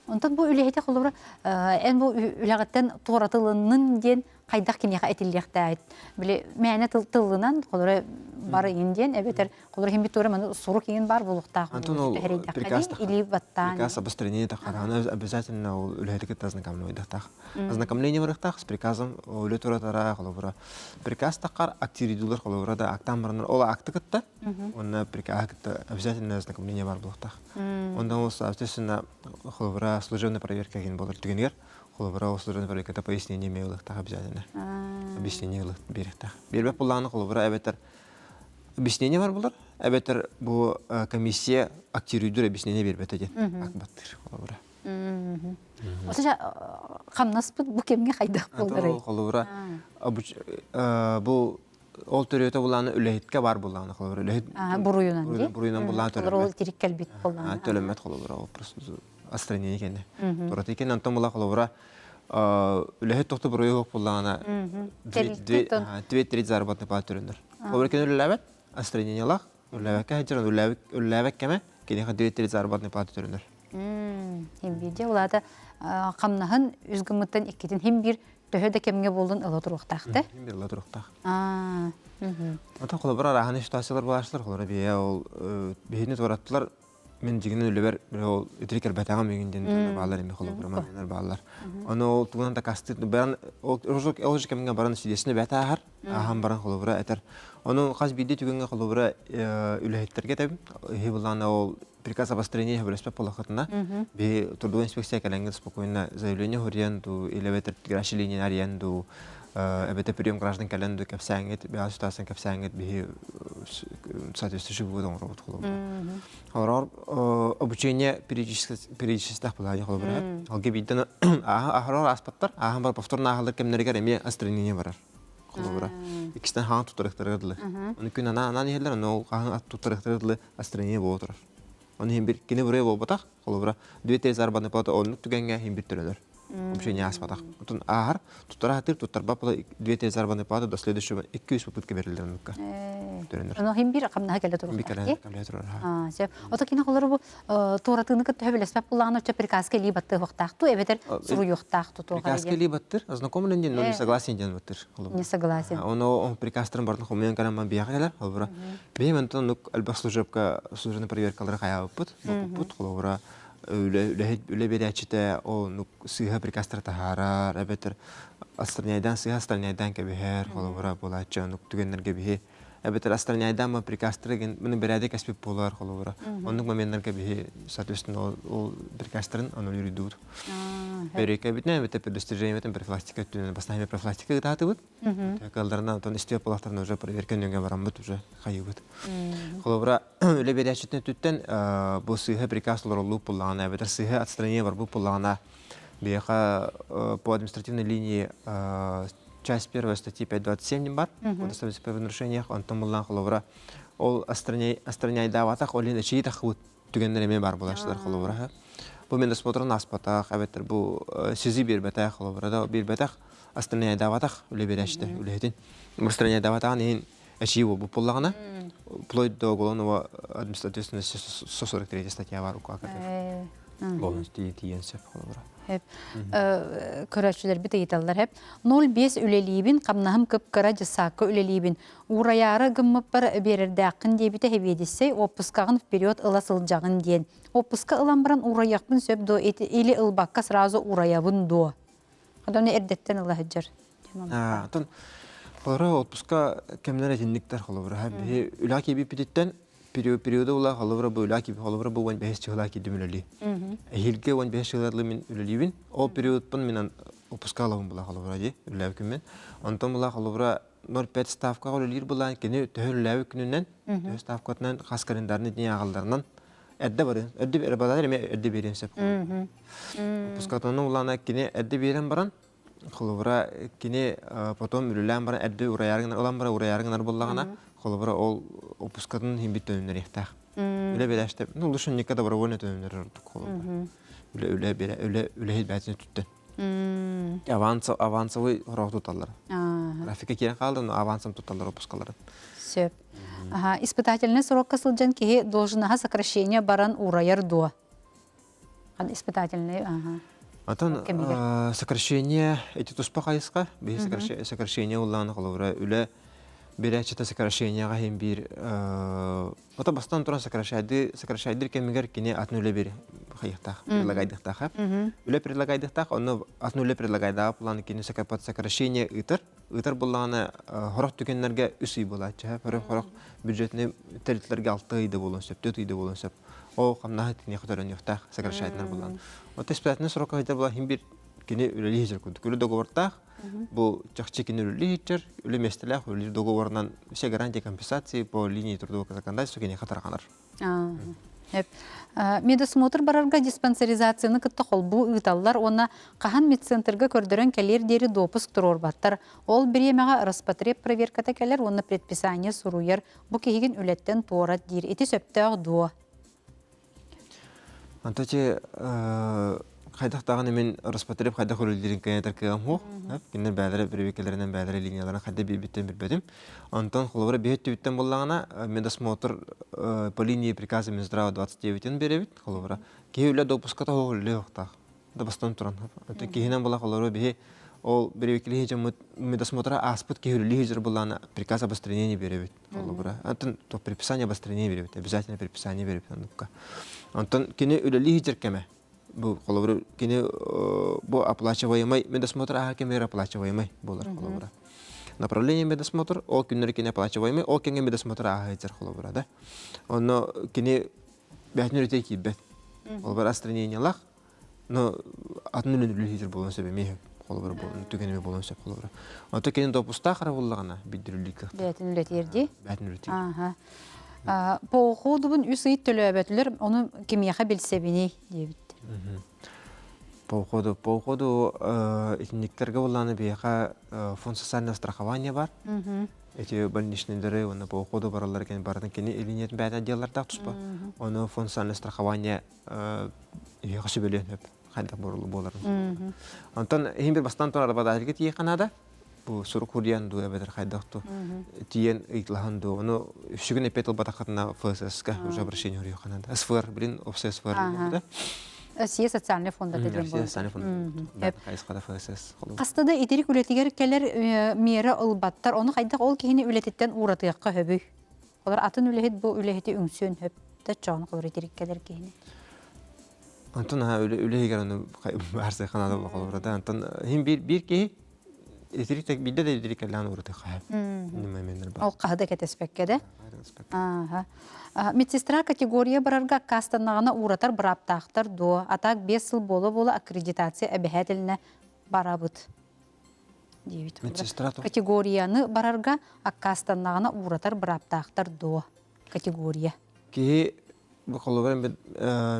Онтон бу үлэһити холобура эн бу үлэҕиттэн туоратылыннын диэн хайдах киниэхэ этиллиэхтээт. Били мээнэ тыл тыллынан холобура бары иин диэн эбэтэр холобура химбит туора маны сурук иин бар буолуохтаах Антон ол приказ илии баттаан приказ обострение тахарана обязательно ол үлэһити кытта ознакомливайдахтаах. Ознакомление барыахтаах с приказом үлэ туратара холобура приказ тахар активидулар холобура да актан баранар ол акты кытта Онно приказ кытта обязательно ознакомление бар буолуохтаах. Онтон ол соответственно холобура служебная проверка кин болар түгэнигэр холобура ол служебная проверката пояснение эмиэ ылыахтаах обязательно. Объяснение ылых биэриэхтээх. Биэрбэт буллаҕына холобура эбэтэр объяснение бар булар, эбэтэр бу комиссия активируйдур объяснение биэрбэтэ диэн акбаттыр холобура. Осо хамнаспыт бу кэмҥэ хайдах буоларый? Холобура бу Ол төрүөтэ булааны үлэһиткэ бар булааны холобура үлэһит буруйунан дии буруйунан булаан төлөммөт. Ол тирик кэлбит булааны. Төлөммөт холобура ол просто отстранение кэннэ. Тураты кэннэ онтон була холобура үлэһит тохту буруйу суох буллаҕына две треть заработной платы төлөнөр. Холобура кини үлэлээбэт, отстранениелаах, үлэлээбэккэ сылдьар, үлэлээбэт кэмэ киниэхэ две треть заработной платы төлөнөр. Хим биирдэ улаата хамнаһын үс гыммыттан иккитин хим биир төһө да кэмҥэ буоллун ыла туруохтаах да? Хим биир ыла туруохтаах. Ото холобур арааһын ситуациялар буолааччылар холобура бие ол биһини туораттылар мин дьигинэн үлэбэр ол итирик кэлбэтэҕим миигин диэн бааллар эми холобура маннар бааллар. Ону ол тугунан дакаастыыр баран ол ол кэмҥэ баран свидетельство бэт ааһар ааһан баран холобура этэр. Ону хас биирдии түгэҥҥэ холобура үлэһиттэргэ этэбин. Иһи буллаана ол приказ обострения сөбүлэспэт буоллаххытына, биһи трудовой инспекция кэлэҥҥит спокойно заявление суруйан дуу, или эбэтэр горячая линия арыйан дуу, эбэтэр прием граждан кэлэн дуу кэпсээҥҥит, бэҕэ ситуацияны кэпсээҥҥит биһи соответствующий вывод оҥоробут холобура. Олорор обучение периодических былаанньа холобура. Алга биирдэн аһарар ааспаттар, ааһан бар повторно ааһаллар кэмнэригэр эмиэ отстранение барар. Холобура. Иккистэн хаан туттарыахтарыгар дылы. Ону күн анаан иһэллэр, ону ол хаан туттарыахтарыгар дылы настроение буола турар. Оны иһин бир кини буруйа буолбатах, холобура, две заработной плата оннук түгэҥҥэ иһин бир төлөнөр. Вообще не ааспатах. Отон ааһар, туттара сатыыр, туттарбат була две заработной плата до следующего 200 попытка берилер оннукка. Төлөнөр. Оно хим бир хамнаһа кэлэ Бир туруохтаах. кэлэ турар. Аа, сөп. Ото кини холору бу туоратыыны кытта сөбүлэспэт буллаҕына өчө приказка илии баттыахтаах ту эбэтэр суруйуохтаах тутуоха Приказка илии баттыр, ознакомлен диэн, но не согласен диэн баттыр. Не согласен. Оно приказтарын бартын хомуйан кэлэн биэхэ кэлэр. Холобура, Биһи мантан оннук элбэх служебка служебный проверкалары хайаабыппыт, боппуппут. Холобура, үлэ, үлэ биэрээччитэ оннук сыыһа приказтары таһаарар, эбэтэр отстраняйдаан сыыһа отстраняйдаан кэбиһэр, холобура, буолааччы оннук түгэннэргэ биһи эбэтэр отстраняйдаан приказтары маны бэрээдэк кэспит буолар, холобура. Оннук моменнарга биһи, соответственно, ол приказтарын аннулируйдуубут. Бөрүөкэбитинэн эбэтэр предостережениебитин профилактика өттүнэн бастаан профилактика ыытаатыбыт. Кыалларынан отон истиэп буолахтарына уже проверка нөҥө бараммыт уже хайыбыт. Холобура, үлэ биэрээччитин өттүттэн бу сыыһа приказ толоруллубут буоллаҕына, эбэтэр сыыһа отстранение барбыт буоллаҕына, биһиэхэ по административной линии часть первая статьи 5.27 бар, по нарушениях, онтон буллаан холобура, ол отстраняйдаабатах, ол иһин эчии тахыбыт түгэннэр эмиэ баар буолааччылар холобура. Бу медосмотрун ааспатах, эбэтэр бу СИЗИ биэрбэтэх, холобура да биэрбэтэх, астраняйдаабатах үлэ биэрээччитэ үлэһитин. Астраняйдаабатаҕын иһин Эчии буолбут буоллаҕына, вплоть до уголовного административной 143 статья бар УК Уголовный тиийэн сөп холобура. Көрөөччүлэрбит ыйыталлар хэп. 05 үлэлиибин, хамнаһым кып-кыра дьыссаакка үлэлиибин. Уурайаары гыммыппар биэрэрдээххин диэбитэ хэбиэдиссэй, отпускаҕын вперед ыла сылдьаҕын диэн. Отпуска ылан баран уурайыахпын сөп дуо, или ылбакка сразу уурайабын дуо? Одону эрдэттэн ыла сылдьар. Оттон холобура отпуска кэмнэр итинниктэр холобура. Биһи үлэ киирбиппититтэн периода була холобура бу үлэ киирбит холобура бу 15 чыһыла киирдим үлэлии. Эһиилги 15 чыһыларлы мин үлэлиибин. Ол периодпун мин отпуска алабын була холобура дии үлэлээбит күммүн. Онтон була холобура 0,5 ставкаҕа үлэлиир булаан кини төһө үлэлээбит күнүнэн төһө ставкатынан хас календарный день ааҕалларынан эрдэ барыан эрдэ эрбалар эмиэ эрдэ биэриэн сөп. Отпускатынан улаана кини эрдэ биэрэн баран холобура кини потом үлэлээн баран эрдэ урайаары гынар ылан баран урайаары гынар буоллаҕына холобура ол отпускатын иһин бит төнүннэриэхтээх. Үлэ биэрээччитэ ну лучше никогда добровольно төнүннэрэр ордук холобура. Үлэ үлэ биэрэ үлэ үлэһит бээтин түттэн. Аванс авансовый хороох туталлар. Графика киирэн хаалда, но авансом туталлар отпускаларын. Сөп. Испытательный срокка сылдьан киһи должноһа сокращение баран уурайар дуо? Испытательный, ага. Атын сокращение эти туспа хайысха, биһи сокращение уллааны холобура үлэ биэрээччитэ сокращениеҕа иһин биир ото бастан туран сокращайды сокращайдыр кэмигэр кини атын үлэ биэр хайыахтаах предлагайдыахтаах үлэ предлагайдыахтаах онно атын үлэ предлагайдаах план кини под сокращение ыытар ыытар буоллаҕына хорох түгэннэргэ үс ый буолааччы хорох хорох бюджетный тэрилтэлэргэ алта ыйда буолуон сөп түөрт ыйда буолуон сөп ол хамнаһы киниэхэ төлөнүөхтээх сокращайтынар буллаан вот испытательный срок ыйдар була хин бир кини үлэлии сылдьар курдук үлэ договордаах бу чахчы кини үлэлии сылдьар үлэ миэстэлээх үлэлиир договорынан все гарантии компенсации по линии трудового законодательства киниэхэ тарҕанар. Медосмотр барарга диспансеризацияны кытта холбуу ыыталлар уонна хаһан медцентрга көрдөрөн кэлиэр диэри допуск туруорбаттар. Ол бириэмэҕэ Роспотреб проверката кэлэр уонна предписание суруйар. Бу киһигин үлэттэн туорат диир. Ити сөптөөх дуо? Онто чи хайдах даҕаны мин Роспотреб хайдах үлэлиирин кыайан кыам суох. Кинилэр бэйэлэрэ бирибиэкэлэринэн бэйэлэрэ линияларын хайдах биэрбиттэн билбэтим. Онтон холобура биһи өттүбүттэн буоллаҕына медосмотр по линии приказа Минздрава 29-ин биэрэбит холобура. Киһи үлэ допуската суох үлэлиэ суохтаах. Да бастан туран. Киһинэн була холобура биһи ол бирибиэкэлии дьоммут медосмотра ааспыт киһи үлэлии сылдьар буоллаҕына приказ об устранении биэрэбит. Холобура, антон то предписание обострение беребит, обязательно предписание беребит оннукка. Онтон кини үлэлии сылдьар кэмэ бу холобура кини бу оплачиваемый медосмотр аха кэмигэр оплачиваемый буолар холобура. Направление медосмотр ол күннэр кини оплачиваемый, ол кэмҥэ медосмотр ааһа сылдьар холобура да. Онно кини бээтин үлэтэ киирбэт. Холобура отстранениелах Но атын үлэни үлэлиир буолуон сөп эмиэ холобура буолуон түгэн эмиэ буолуон сөп холобура. Онто кини допустаах эрэ буоллаҕына билдириллии кыахтаах. Бэйэтин үлэтиир дии. Бэйэтин үлэтиир. Ааха. Походубун үс ый төлөөбөтүлэр, ону кимиэхэ билсэбиний диэбиттэр. По уходу, по уходу итинниктэргэ буоллаҕына биһиэхэ фонд социального страхования бар. Эти больничныйдары уонна по уходу бараллар кини барытын кини илиниэтин бэйэтэ отделлардаах туспа. Ону фонд социального страхования эһиэхэ сүбэлиэн сөп хайдах буоларын. Онтон иһин бир бастан турар работодательга тиийиэххэ наада. Бу сурук хуруйан дуу эбэтэр хайдах ту тиийэн ыйытылаһан дуу. Ону сүгүн эппиэт ылбатаххытына ФСС-ка уже обращение хуруйуохха наада. СФР, блин, ОФС СФР да. Россия социальный фонда диэн Россия социальный фонд. Хайысхада ФСС. Хаста да итирик үлэтигэр кэлэр миэрэ ылбаттар. Ону хайдах ол киһини үлэтиттэн ууратыахха хөбүй? Олор атын үлэһит бу үлэһити үҥсүөн сөп да чоон холор итирик кэлэр киһини. Онтон аха үлэ үлэһигэр ону баарса ханаада холобура да онтон хин биир биир киһи итирик так биирдэ да итирик кэллээн уураты хаһа. Ол хаһы да кэтэспэккэ да. Ааха. Медсестра категория барарга аккаастаннаҕына ууратар бырааптаахтар дуо? А так 5 сыл буола-буола аккредитация эбэһээтэлинэ барабыт. диэбит. Медсестра Категорияны барарга аккаастаннаҕына ууратар бырааптаахтар дуо? Категория. Киһи бу холобура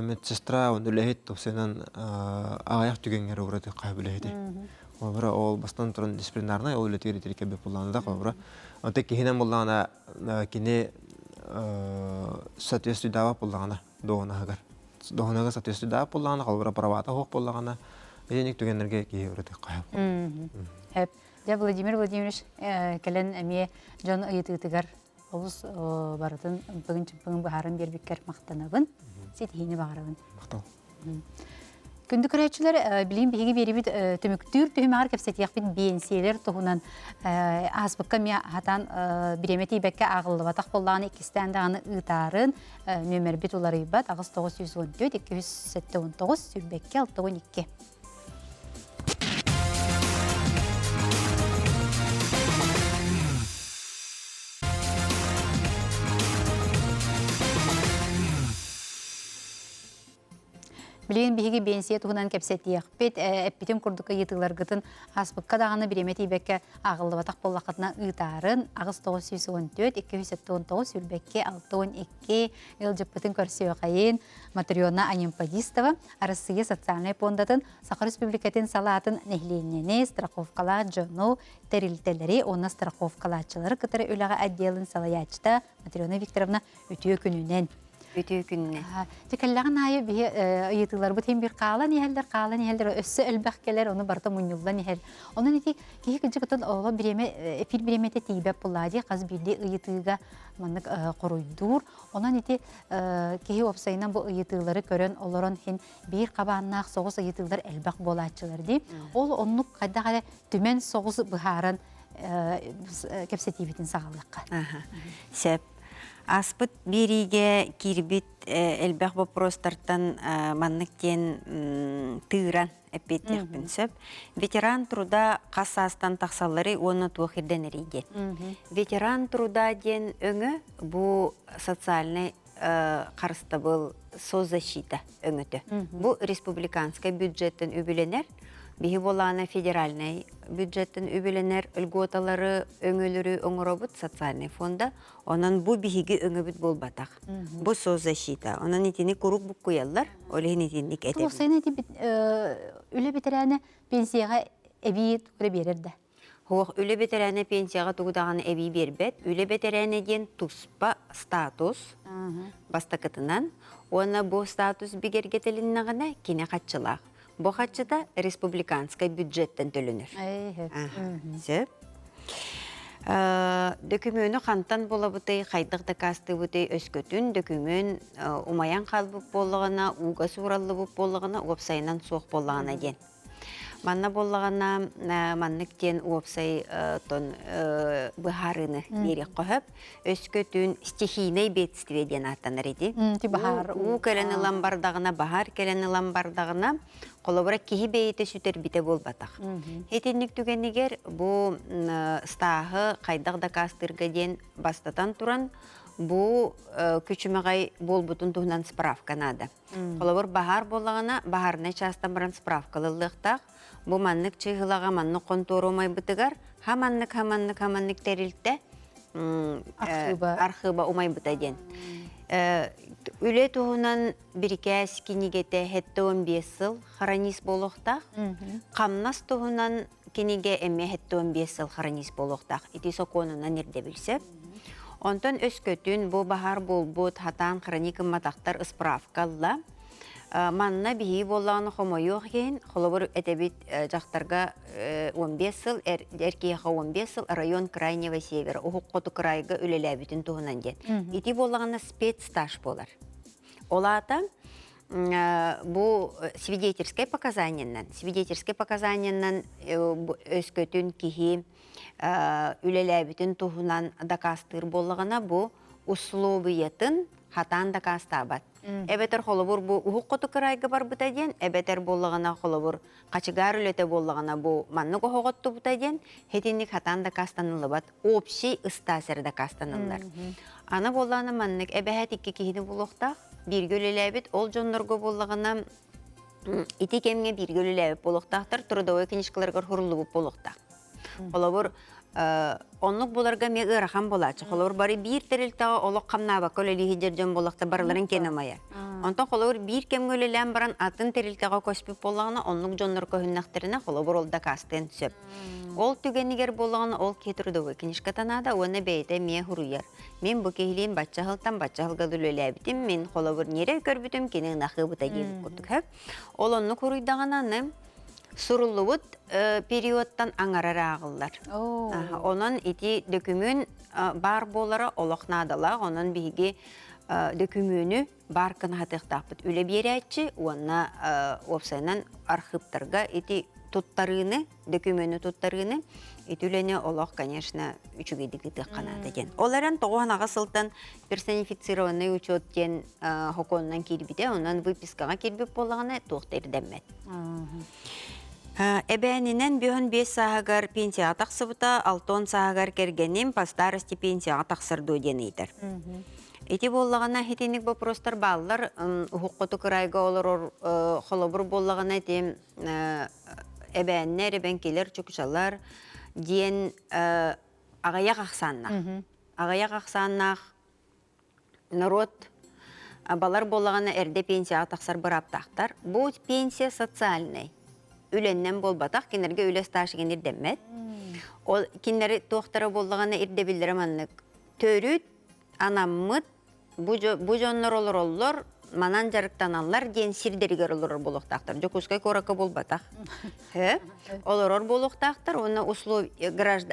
медсестра үлэһит тупсайынан аҕыйах түгэҥҥэ уураты хаһы үлэһити. Холобура ол бастан туран дисциплинарнай ол үлэтигэр итирик кэлбит буоллаҕына да холобура. Онто киһинэн буоллаҕына кини соответствуйдаабат буоллаҕына дуоһунаһыгар. Дуоһунаһыгар соответствуйдаабат буоллаҕына холобура правата суох буоллаҕына итинник түгэннэргэ киһи уратыахха сөп. Сөп. Дьэ, Владимир Владимирович кэлэн эмиэ дьон ыйытыытыгар олус барытын ымпыгын-чымпыгын быһааран биэрбиккэр махтанабын. Ситиһиини баҕарабын. Махтал. Күндү көрөөччүлэр, билигин биһиги биэрибит түмүктүүр түһүмэҕэр кэпсэтиэхпит биэнсийэлэр туһунан ааспыкка эмиэ хатаан бириэмэ тиийбэккэ ааҕыллыбатах буоллаҕына иккистээн даҕаны ыытаарын нүөмэрбит уларыйбат 8914 279 22 62. Билигин биһиги биэнсийэ туһунан кэпсэтиэхпит. Эппитим курдук ыйытыыларгытын ааспыкка даҕаны бириэмэ тиийбэккэ ааҕыллыбатах буоллаххытына ыытаарын 8914 279 22 62 ыалдьыппытын көрсүөхэйин Матрена Анемподистова Арассыыйа социальнай пуондатын Саха Республикатын салаатын нэһилиэнньэни, страховкалаах дьону, тэрилтэлэри уонна страховкалааччылары кытары үлэҕэ отделын салайааччыта Матрена Викторовна үтүө күнүнэн. Үтүө күнүнэн. Дьэ кэллэҕин аайы биһи ыйытыыларбыт иһин бир хаалан иһэллэр, хаалан иһэллэр, өссө элбэх кэлэр, ону барыта мунньуллан иһэр. Онон ити киһи кырдьык оттон оҕо бириэмэ, эфир бириэмэтэ тиийбэт буоллаа дии, хас биирдии ыйытыыга маннык хоруйдуур. Онон ити киһи уопсайынан бу ыйытыылары көрөн олорон иһин биир хабааннаах соҕус ыйытыылар элбэх буолааччылар дии. Ол оннук хайдах эрэ түмэн соҕус быһааран кэпсэтиибитин саҕалыахха. Сөп. Ааспыт биэриигэ киирбит элбэх боппуруостартан маннык диэн тыыран эппиэттиэхпин сөп. Ветеран труда хас саастан тахсалларый уонна туох ирдэнэрий диэн. Ветеран труда диэн өҥө бу социальнай харыстабыл соцзащита өҥөтө. Бу республиканскай бюджеттен үбүлэнэр, биһи буолаана федеральнай бюджеттен үбүлэнэр льготалары өҥөлөрү оҥоробут социальный фонда. Онон бу биһиги өҥөбүт буолбатах. Бу соцзащита. Онон итини куруук буккуйаллар, ол иһин итинник этэбин. Туох ити үлэ бэтэрээнэ пенсияҕа эбии тугу биэрэр да? Суох, үлэ бэтэрээнэ пенсияҕа тугу даҕаны эбии биэрбэт. Үлэ бэтэрээнэ диэн туспа статус бастакытынан уонна бу статус бигэргэтилиннэҕинэ кини хаччылаах. Бу хаччыта республиканскай бюджеттэн төлөнөр. Сөп. Дөкүмүөнү хантан булабытый, хайдах дакаастыыбытый өскөтүн дөкүмүөн умайан хаалбыт буоллаҕына, ууга суураллыбыт буоллаҕына, уопсайынан суох буоллаҕына диэн. Манна буоллаҕына маннык диэн уопсай тон быһаарыыны биэриэххэ сөп. Өскөтүн стихийнэй бедствие диэн ааттанар ити. Уу кэлэн ылан бардаҕына, баһаар кэлэн ылан бардаҕына, холобура киһи бэйэтэ сүтэрбитэ буолбатах. Итинник түгэнигэр бу стааһы хайдах дакаастыырга диэн бастатан туран бу күчүмэҕэй буолбутун туһунан справка наада. Холобур, баһаар буоллаҕына, баһаарынай чаастан баран справка ылыллыахтаах. Бу маннык чыыһылаҕа маннык хонтуора умайбытыгар ха маннык ха маннык ха маннык тэрилтэ архыыба умайбыта диэн. Үлэ туһунан бирикээс кинигэтэ 75 сыл хронист буолуохтаах. Хамнас туһунан кинигэ эмиэ 75 сыл хронист буолуохтаах. Ити сокуонунан ирдэбил сөп. Онтон өскөтүн бу баһаар буолбут хатаан хроник ымматахтар справка ылла. Манна биһиги буоллаҕына хомойуох иһин, холобур этэбит дьахтарга 15 сыл, эр киһиэхэ 15 сыл район Крайнего Севера, уһук хоту крайга үлэлээбитин туһунан диэн. Ити буоллаҕына спецстаж буолар. Ол аата бу свидетельскай показаниеннан, свидетельскай показаниеннан өскөтүн киһи үлэлээбитин туһунан дакаастыыр буоллаҕына, бу условиятын хатаан дакаастаабат. Эбэтэр холобур бу уһук хоту кыраайга барбыта диэн, эбэтэр буоллаҕына холобур хачыгаар үлэтэ буоллаҕына бу маннык оһоҕоттубута диэн, хитинник хатаан дакаастаныллыбат, общий ыстаас эрэ дакаастаныллар. Аны буоллаҕына маннык эбэһээт икки киһини булуохтаах, бииргэ үлэлээбит, ол дьоннорго буоллаҕына ити кэмҥэ бииргэ үлэлээбит буолуохтаахтар, трудовой книжкаларыгар суруллубут буолуохтаах. Холобур, оннук буларга эмиэ ыарахан буолааччы. Холобур, бары биир тэрилтэҕэ олох хамнаабакка үлэлии сылдьар дьон буоллахта барыларын киэн ымайар. Онтон холобур биир кэмҥэ үлэлээн баран атын тэрилтэҕэ көспүт буоллаҕына, оннук дьоннор көһүннэхтэринэ, холобур, ол дакаастыан сөп. Ол түгэнигэр буоллаҕына, ол киһи трудовой книжката наада уонна бэйэтэ эмиэ суруйар. Мин бу киһилиин бачча сылтан бачча сылга үлэлээбитим, мин холобур ньирэй көрбүтүм, кини ынахыыбыта диэбит курдук. Ол оннук суруйдаҕына, аны Суруллубут периодтан аҥарар ааҕыллар. Онон ити дөкүмүөн баар буолара олох наадалаах. Онон биһиги дөкүмүөнү баар гына сатыахтаахпыт. Үлэ биэрээччи уонна уопсайынан архыыптарга ити туттарыыны, дөкүмүөнү туттарыыны ити үлэни олох, конечно, үчүгэйдик ыытыахха наада диэн. Ол эрэн 98 сылтан персонифицированный учет диэн хокуонунан киирбитэ, онон выпискаҕа киирбит буоллаҕына туох да ирдэммэт. Эбээнинэн бүһүн биэс сааһыгар пенсияҕа тахсыбыта, алтон сааһыгар кэргэним по старости пенсияҕа тахсар дуо диэн ыйытар. Ити буоллаҕына итинник боппуруостар бааллар. Уһук хоту кырайга олорор холобур буоллаҕына ити эбээннэр, эбэҥкилэр, чукчалар диэн аҕыйах ахсааннаах. Аҕыйах ахсааннаах норуот балар буоллаҕына эрдэ пенсияҕа тахсар бырааптаахтар. Бу пенсия социальнай. Үлэннэн буолбатах, кинилэргэ үлэ стаж ирдэммэт. Ол кинилэри туохтара буоллаҕына ирдэбиллэрэ маннык. Төрүт анаммыт бу, бу дьоннор олороллор, манан дьарыктаналлар диэн сирдэригэр олорор буолуохтаахтар. Дьокуускай куоракка буолбатах. Олорор буолуохтаахтар уонна условия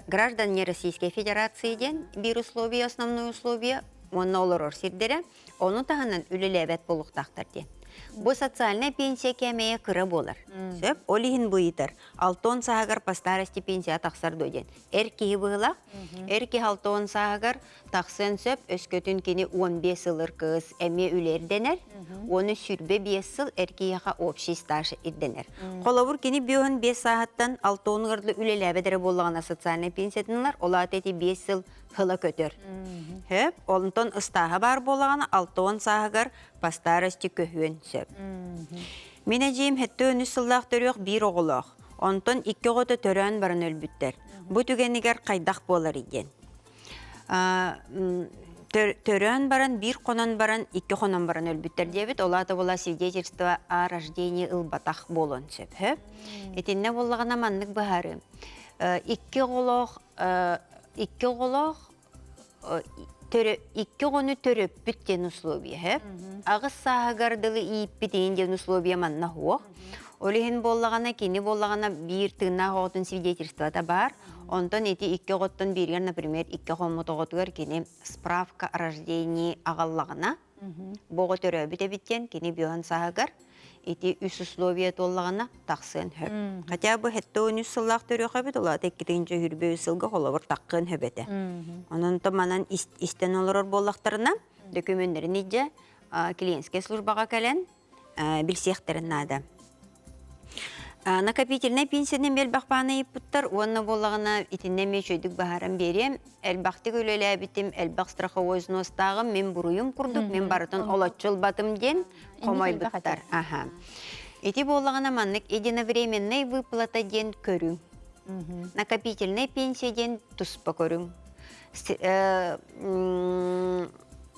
граждане Российской Федерации диэн биир условие, основное условие уонна олорор сирдэрэ, ону таһынан үлэлээбэт буолуохтаахтар диэн. Бу социальная пенсия кээмэйэ кыра буолар. Сөп? Ол иһин бу ыйытар. Алтон сааһыгар по старости пенсия тахсар дуо диэн. Эр киһи быһылаах. Эр киһи алтон сааһыгар тахсыан сөп, өскөтүн кини 15 сыл ыркыс эмиэ үлэ ирдэнэр, уонна 25 сыл эр киһиэхэ общий стаж ирдэнэр. Холобур, кини 55 сааһыттан 60 үлэлээбэт эрэ буоллаҕына социальнай пенсиятын ылар, ол аата ити 5 сыл хыла көтөр. Сөп, онтон ыстааһа баар буоллаҕына 60 сааһыгар по старости көһүөн сөп. Мин эдьиийим 73 сыллаах төрүөх биир оҕолоох. Онтон икки оҕото төрөөн баран өлбүттэр. Бу түгэнигэр хайдах буоларый диэн. Төрөөн баран, биир хонон баран, икки хонон баран өлбүттэр диэбит. Ол аата була свидетельство о рождении ылбатах буолуон сөп. Итиннэ буоллаҕына маннык быһаарыым. Икки оҕолоох икки оҕолоох икки оҕону төрөппүт диэн условие. Аҕыс сааһыгар дылы ииппит иин диэн условие манна суох. Ол иһин буоллаҕына, кини буоллаҕына биир тыыннаах оҕотун свидетельствота баар. Онтон ити икки оҕоттон бииригэр, например, икки хоммут оҕотугар кини справка о рождении аҕаллаҕына, бу оҕо төрөөбүт эбит диэн кини бүөн сааһыгар ити үс условие туоллаҕына тахсыан сөп. Хотя бы 73 сыллаах төрүөх эбит, ол аата 223 сылга холобур таххыан сөп этэ. Онон то манан истэн олорор буоллахтарына, дөкүмүөннэрин илдьэ клиентскэй службаҕа кэлэн билсиэхтэрин наада. Накопительнай пенсияны элбэх бааны ыйыппыттар уонна буоллаҕына итиннэ эмиэ үчүгэйдик баһаран биэриэм. Элбэхтик үлэлээбитим, элбэх страховой взностааҕым, мин буруйум курдук, мин барытын олоччу ылбатым диэн хомойбуттар. Аха. Ити буоллаҕына маннык единовременная выплата диэн көрүҥ. Накопительная пенсия диэн туспа көрүҥ.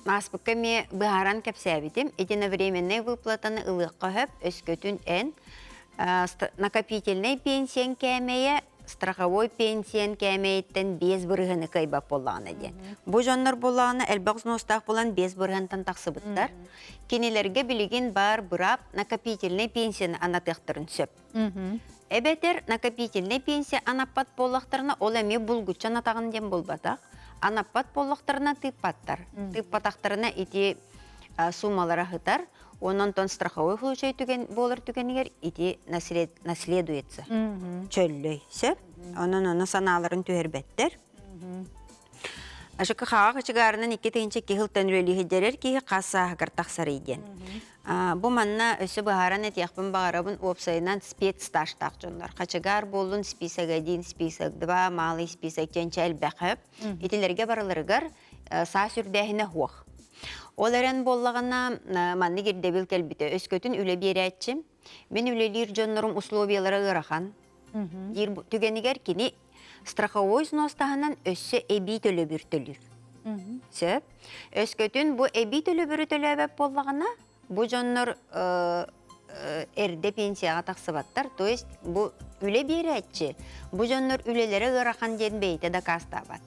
Ааспыкка эмиэ быһааран кэпсээбитим. Единовременнай выплатаны ылыахха сөп, өскөтүн эн накопительнай пенсияҥ кээмэйэ страховой пенсиян кээмэйиттэн 5 бырыһыаны кыайбат буоллаҕына диэн. Бу дьоннор буоллаҕына элбэх взностаах буолан 5 бырыһыантан тахсыбыттар. Кинилэргэ билигин баар быраап накопительнай пенсияны анатыахтарын сөп. Эбэтэр накопительнай пенсия анаппат буоллахтарына, ол эмиэ булгуччу анатаҕын диэн буолбатах. Анаппат буоллахтарына тыыппаттар. Тыыппатахтарына ити суммалара сытар. Онон страховой случай түгэн буолар түгэнигэр ити наследуется. Чөллөй. Сөп. Онон ону санааларын түһэрбэттэр. ЖКХ кочегарынан 2 тыһыынча сылтан үлэлииһиддэрэр киһи хас сааһыгар тахсарый диэн. Бу манна өссө быһааран этиэхпин баҕарабын уопсайынан спецстажтаах дьоннор. Хачыгаар буоллун список 1, список 2, малый список диэн элбэх Итилэргэ барыларыгар саас үрдээһинэ суох. Ол эрэн буоллаҕына маннык ирдэбил кэлбитэ. Өскөтүн үлэ биэрээччи, мин үлэлиир дьоннорум условиялара ыарахан диир түгэнигэр кини страховой взнос таһынан өссө эбии төлөбүр төлүүр. Сөп. Өскөтүн бу эбии төлөбүрү төлөөбөт буоллаҕына, бу дьоннор эрдэ пенсияҕа тахсыбаттар. То есть бу үлэ биэрээччи, бу дьоннор үлэлэрэ ыарахан диэн бэйэтэ дакаастаабат.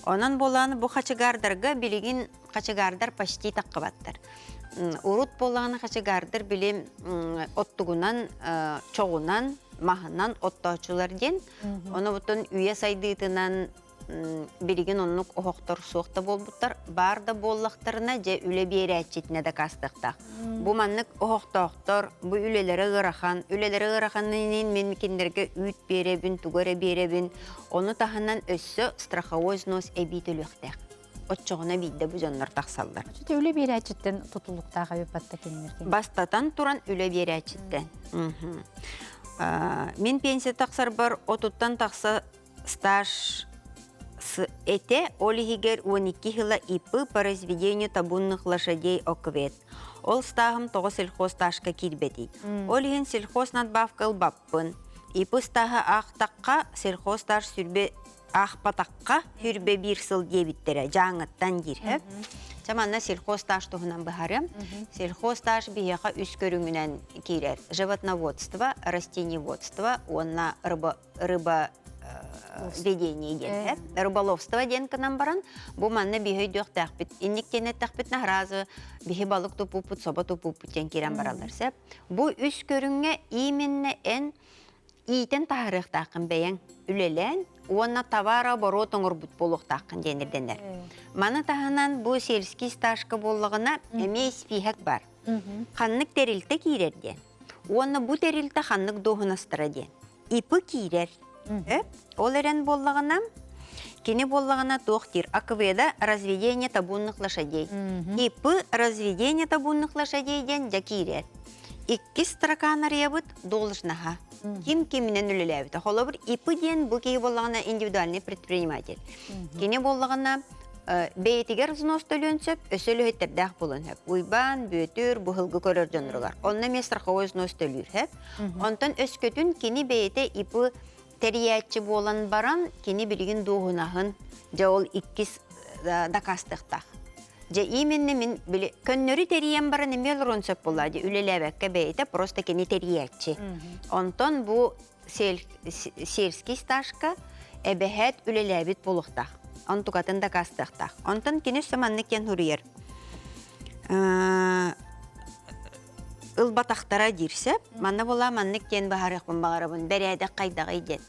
Онон буолан бу хачыгаардарга билигин хачыгаардар почти таххыбаттар. Урут буоллаҕына хачыгаардар били оттугунан, чоҕунан, маһынан оттооччулар диэн. Ону бутун үйэ сайдыытынан билигин оннук оһохтор суох да буолбуттар. Баар да буоллахтарына, дьэ үлэ биэрээччитинэ дакаастыахтаах. Бу маннык оһохтоохтор, бу үлэлэрэ ыарахан, үлэлэрэ ыараханын мин кинилэргэ үүт биэрэбин, тугу эрэ биэрэбин, ону таһынан өссө страховой взнос эбии төлүөхтээх. Оччоҕуна биирдэ бу дьоннор тахсаллар. Оччото үлэ биэрээччиттэн тутулуктаах эбит батта кинилэр. Бастатан туран үлэ биэрээччиттэн. Мин пенсия тахсарбар отуттан тахса стаж этэ, ол иһигэр 12 сыла ИП по разведению табунных лошадей ОКВЭД. Ол стааһым тоҕо сельхозстажка киирбэтий. Ол иһин сельхоз надбавка ылбаппын. ИП стааһы аахтахха сельхозстаж сүрбэ аахпатахха хүрбэ биир сыл диэбиттэрэ дьааҥыттан диир һэ. Чэ манна сельхозстаж туһунан быһарыам. Сельхозстаж биһиэхэ үс көрүҥүнэн киирэр. Животноводство, растениеводство уонна рыба рыба ведение диэн рыболовство диэн гынан баран бу манна биһи өйдүөхтээхпит инник диэн эттэхпитинэ сразу биһи балык туппуппут собо туппуппут диэн киирэн бараллар сөп бу үс көрүҥҥэ именно эн иитэн таһаарыахтааххын бэйэҥ үлэлээн уонна товарооборот оҥорбут буолуохтааххын диэн ирдэнэр. Маны таһынан бу сельский стажка буоллаҕына эмиэ испииһэк бар. Ханнык тэрилтэ киирэр диэн. Уонна бу тэрилтэ ханнык дуоһунастара диэн. ИП киирэр. Ол эрэн буоллаҕына, кини буоллаҕына туох диир? АКВ-да разведение табунных лошадей. ИП разведение табунных лошадей диэн дьэ киирэр. Иккис строка арыйабыт должноһа. Ким киминэн үлэлээбитэ. Холобур, ИП диэн бу киһи буоллаҕына индивидуальный предприниматель. Кини буоллаҕына бэйэтигэр взнос төлүөн сөп, өссө үлэһиттэрдээх буолуон сөп. Уйбаан, Бүөтүр, быһылгы көрөр дьонноругар. Онно эмиэ страховой взнос төлүүр сөп. Онтон өскөтүн кини бэйэтэ ИП тэрийээччи буолан баран, кини билигин дуоһунаһын, дьэ ол иккис дакаастыахтаах. Дьэ именно мин били көннөрү тэрийэн баран эмиэ олоруон сөп буолла дии үлэлээбэккэ бэйэтэ просто кини тэрийээччи. Онтон бу сельский стажка эбэһээт үлэлээбит буолуохтаах. Онтукатын дакаастыахтаах. Онтон кини өссө маннык диэн суруйар. Ылбатахтара диир сөп. Манна була маннык диэн баһарыахпын баҕарабын. Бэрээдэк хайдаҕый диэн.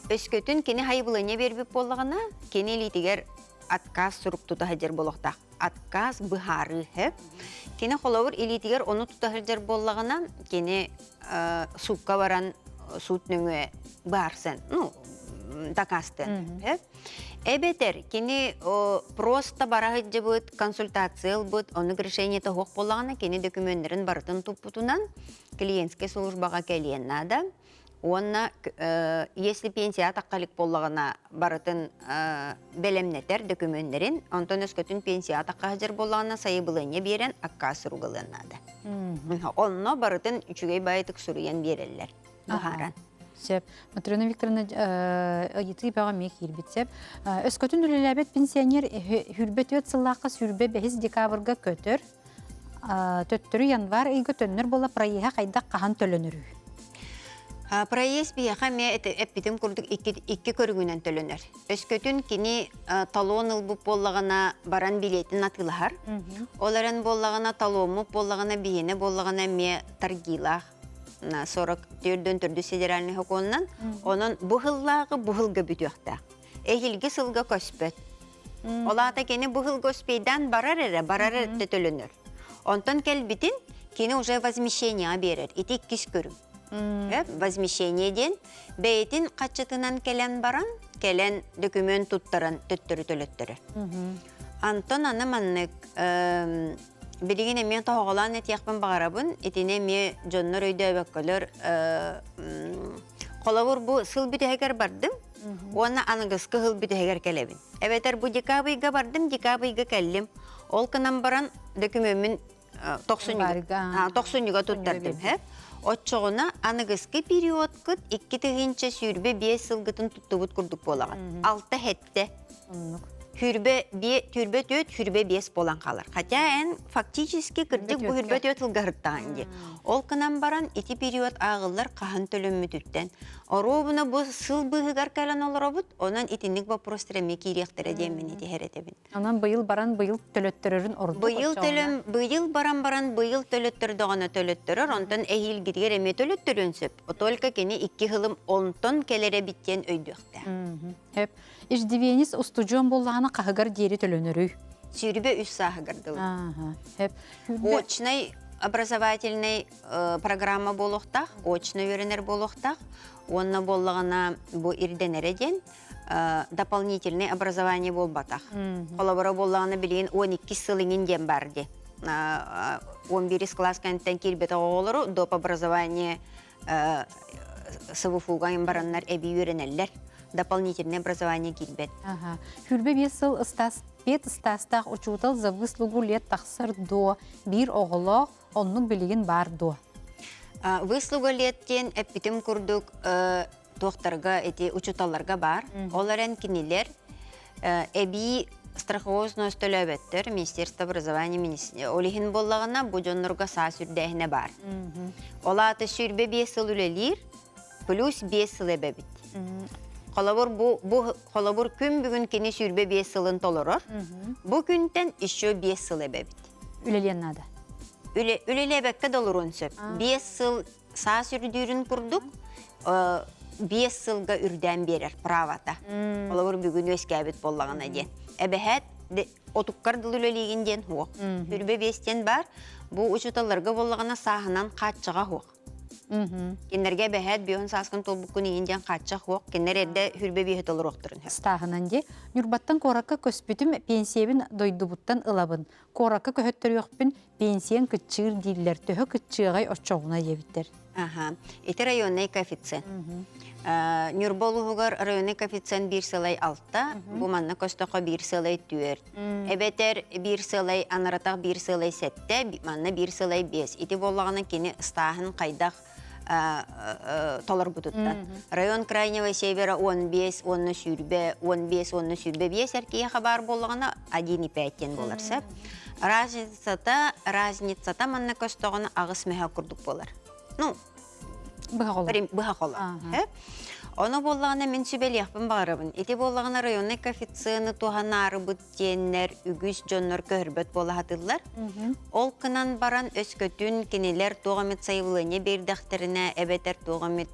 Өскөтүн кини хайыбылыанньа биэрбит буоллаҕына, кини илиитигэр отказ сурук тута сылдьар буолуохтаах. Отказ быһаарыы сөп. Кини холобур илиитигэр ону тута сылдьар буоллаҕына, кини суукка баран суут нөҥүө быһаарсан, ну, дакаастыан сөп. Эбэтэр кини просто бара сылдьыбыт, консультация ылбыт, оннук решениета суох буоллаҕына, кини дөкүмүөннэрин барытын туппутунан клиентскэй службаҕа кэлиэн наада. Уонна если пенсия тахха илик буоллаҕына барытын бэлэмнэтэр дөкүмүөннэрин, онтон өскөтүн пенсия тахха сылдьар буоллаҕына сайабылыанньа биэрэн аккаас суругалыан наада. Онно барытын үчүгэй баайытык суруйан биэрэллэр быһааран. Сөп. Матрена Викторовна ыйытыы бөҕө эмиэ киирбит сөп. Өскөтүн үлэлээбэт пенсионер хүрбэ түөрт сыллаахха сүүрбэ бэһис декабрга көтөр, төттөрү январь ыйга төннөр буола проеһа хайдах хаһан төлөнөрүй? Проезд биһиэхэ эмиэ эппитим курдук икки көрүҥүнэн төлөнөр. Өскөтүн кини талон ылбыт буоллаҕына баран билиэтин атыылаһар. Ол эрэн буоллаҕына таломмут буоллаҕына биһиэнэ буоллаҕына эмиэ торгилаах 44 төрдүс федеральный сокуонунан онон бу сыллааҕы бу сылга бүтүөхтээх. Эһиилги сылга көспөт. Ол аата кини бу сылга успейдаан барар эрэ, барар эрэ төлөнөр. Онтон кэлбитин кини уже возмещение биэрэр. Ити иккис көрүҥ. Возмещение диэн бэйэтин хаччытынан кэлэн баран, кэлэн дөкүмүөн туттаран төттөрү төлөттөрөр. Антон аны маннык билигин эмиэ тоһоҕолоон этиэхпин баҕарабын. Итини эмиэ дьоннор өйдөөбөккөлөр холобур бу сыл бүтэһигэр бардым уонна аныгыскы сыл бүтэһигэр кэлэбин. Эбэтэр бу декабрьга бардым, декабрьга кэллим. Ол гынан баран дөкүмүөммүн тохсунньуга туттардым. Оччоҕуна аныгыскы периодкыт 2025 сылгытын туттубут курдук буолаҕын. Алта хетте. Хүрбэ бие түрбэ түөт хүрбэ биэс буолан хаалар. Хотя эн фактически кырдьык бу хүрбэ түөт сылга ди. Ол кынан баран ити период ааҕыллар хаһан төлөммүтүттэн. Оруобуна бу сыл быыһыгар кэлэн олоробут, онон итинник вопростар эмиэ киириэхтэрэ диэммин итиһэр этэбин. Онон быйыл баран быйыл төлөттөрөрүн ордук Быйыл төлөм быйыл баран баран быйыл төлөттөрдөҕүнэ төлөттөрөр, онтон эһиилгитигэр эмиэ төлөттөрүөн сөп. Только кини икки сылым онтон кэлэрэ биттиэн өйдүөхтээх. Хөп. Иждивенец устудьуон буоллаҕына хаһыгар диэри төлөнөрүй? 23 сааһыгар дылы. Хөп. Очный образовательный программа буолуохтаах, очно үөрэнэр буолуохтаах. Уонна буоллаҕына бу ирдэнэрэ диэн дополнительный образование буолбатах. Холобура буоллаҕына билигин 12 сыл иҥин диэн бар ди. 11 класс кэнниттэн киирбэтэх оҕолору доп образование СВФУга бараннар эбии үөрэнэллэр. Дополнительное образование киирбэт. 25 сыл ыстаас пет ыстаастаах учуутал за выслугу лет тахсар дуо, биир оҕолоох, оннук билигин баар дуо? Выслуга лет диэн эппитим курдук туохтарга эти учууталларга баар. Ол эрэн кинилэр эбии страховой взнос төлөөбөттөр Министерство образования ол иһин буоллаҕына бу дьоннорго саас үрдээһинэ баар. Ол аата 25 сыл үлэлиир плюс 5 сыл эбэбит. Холобур бу, бу холобур күн бүгүн кини 25 сылын толорор. Бу күнтэн еще 5 сыл эбэбит. Үлэлиэн наада. Үлэ, үлэлээбэккэ долоруон сөп. 5 сыл саас үрдүүрүн курдук 5 сылга үрдээн биэрэр правата. Холобур бүгүн үөскээбит буоллаҕына диэн. Эбэһээт отуккар дылы үлэлиигин диэн хуох. Үрбэ биэстен бар. Бу учууталларга буоллаҕына сааһынан хааччаҕа хуох. Кинилэргэ эбэһээт биоһун сааскын толбуккун иин диэн хааччах хуох. Кинилэр эрдэ хүрбэ биэһи толоруохтарын сөп. Стааһынан ди. Ньурбаттан куоракка көспүтүм пенсиябин дойдубуттан ылабын. Куоракка көһөттөрүөхпүн пенсиян кыччыыр дииллэр. Төһө кыччыаҕай оччоҕуна диэбиттэр. Аха. Ити районный коэффициент. Ньурба улууһугар районный коэффициент биир сылай алта, бу манна көстөххө биир сылай түөрт. Эбэтэр биир сылай анаратах биир сылай сэттэ, манна биир сылай биэс. Ити буоллаҕына кини ыстааһын хайдах толорбутуттан. Район Крайнего Севера 15, уонна сүүрбэ, 15, уонна сүүрбэ биэс эр киһиэхэ баар буоллаҕына 1,5 диэн буолар сөп. Разницата, разницата манна көстөҕүнэ аҕыс мөһө курдук буолар. Ну, быһа холор. Ону буоллаҕына мин сүбэлиэхпин баҕарабын. Ити буоллаҕына районный коэффициены туһанаарыбыт диэннэр үгүс дьоннор көһөрбөт буола сатыыллар. Ол гынан баран өскөтүн кинилэр туох эмит сайабылыанньа биэрдэхтэринэ эбэтэр туох эмит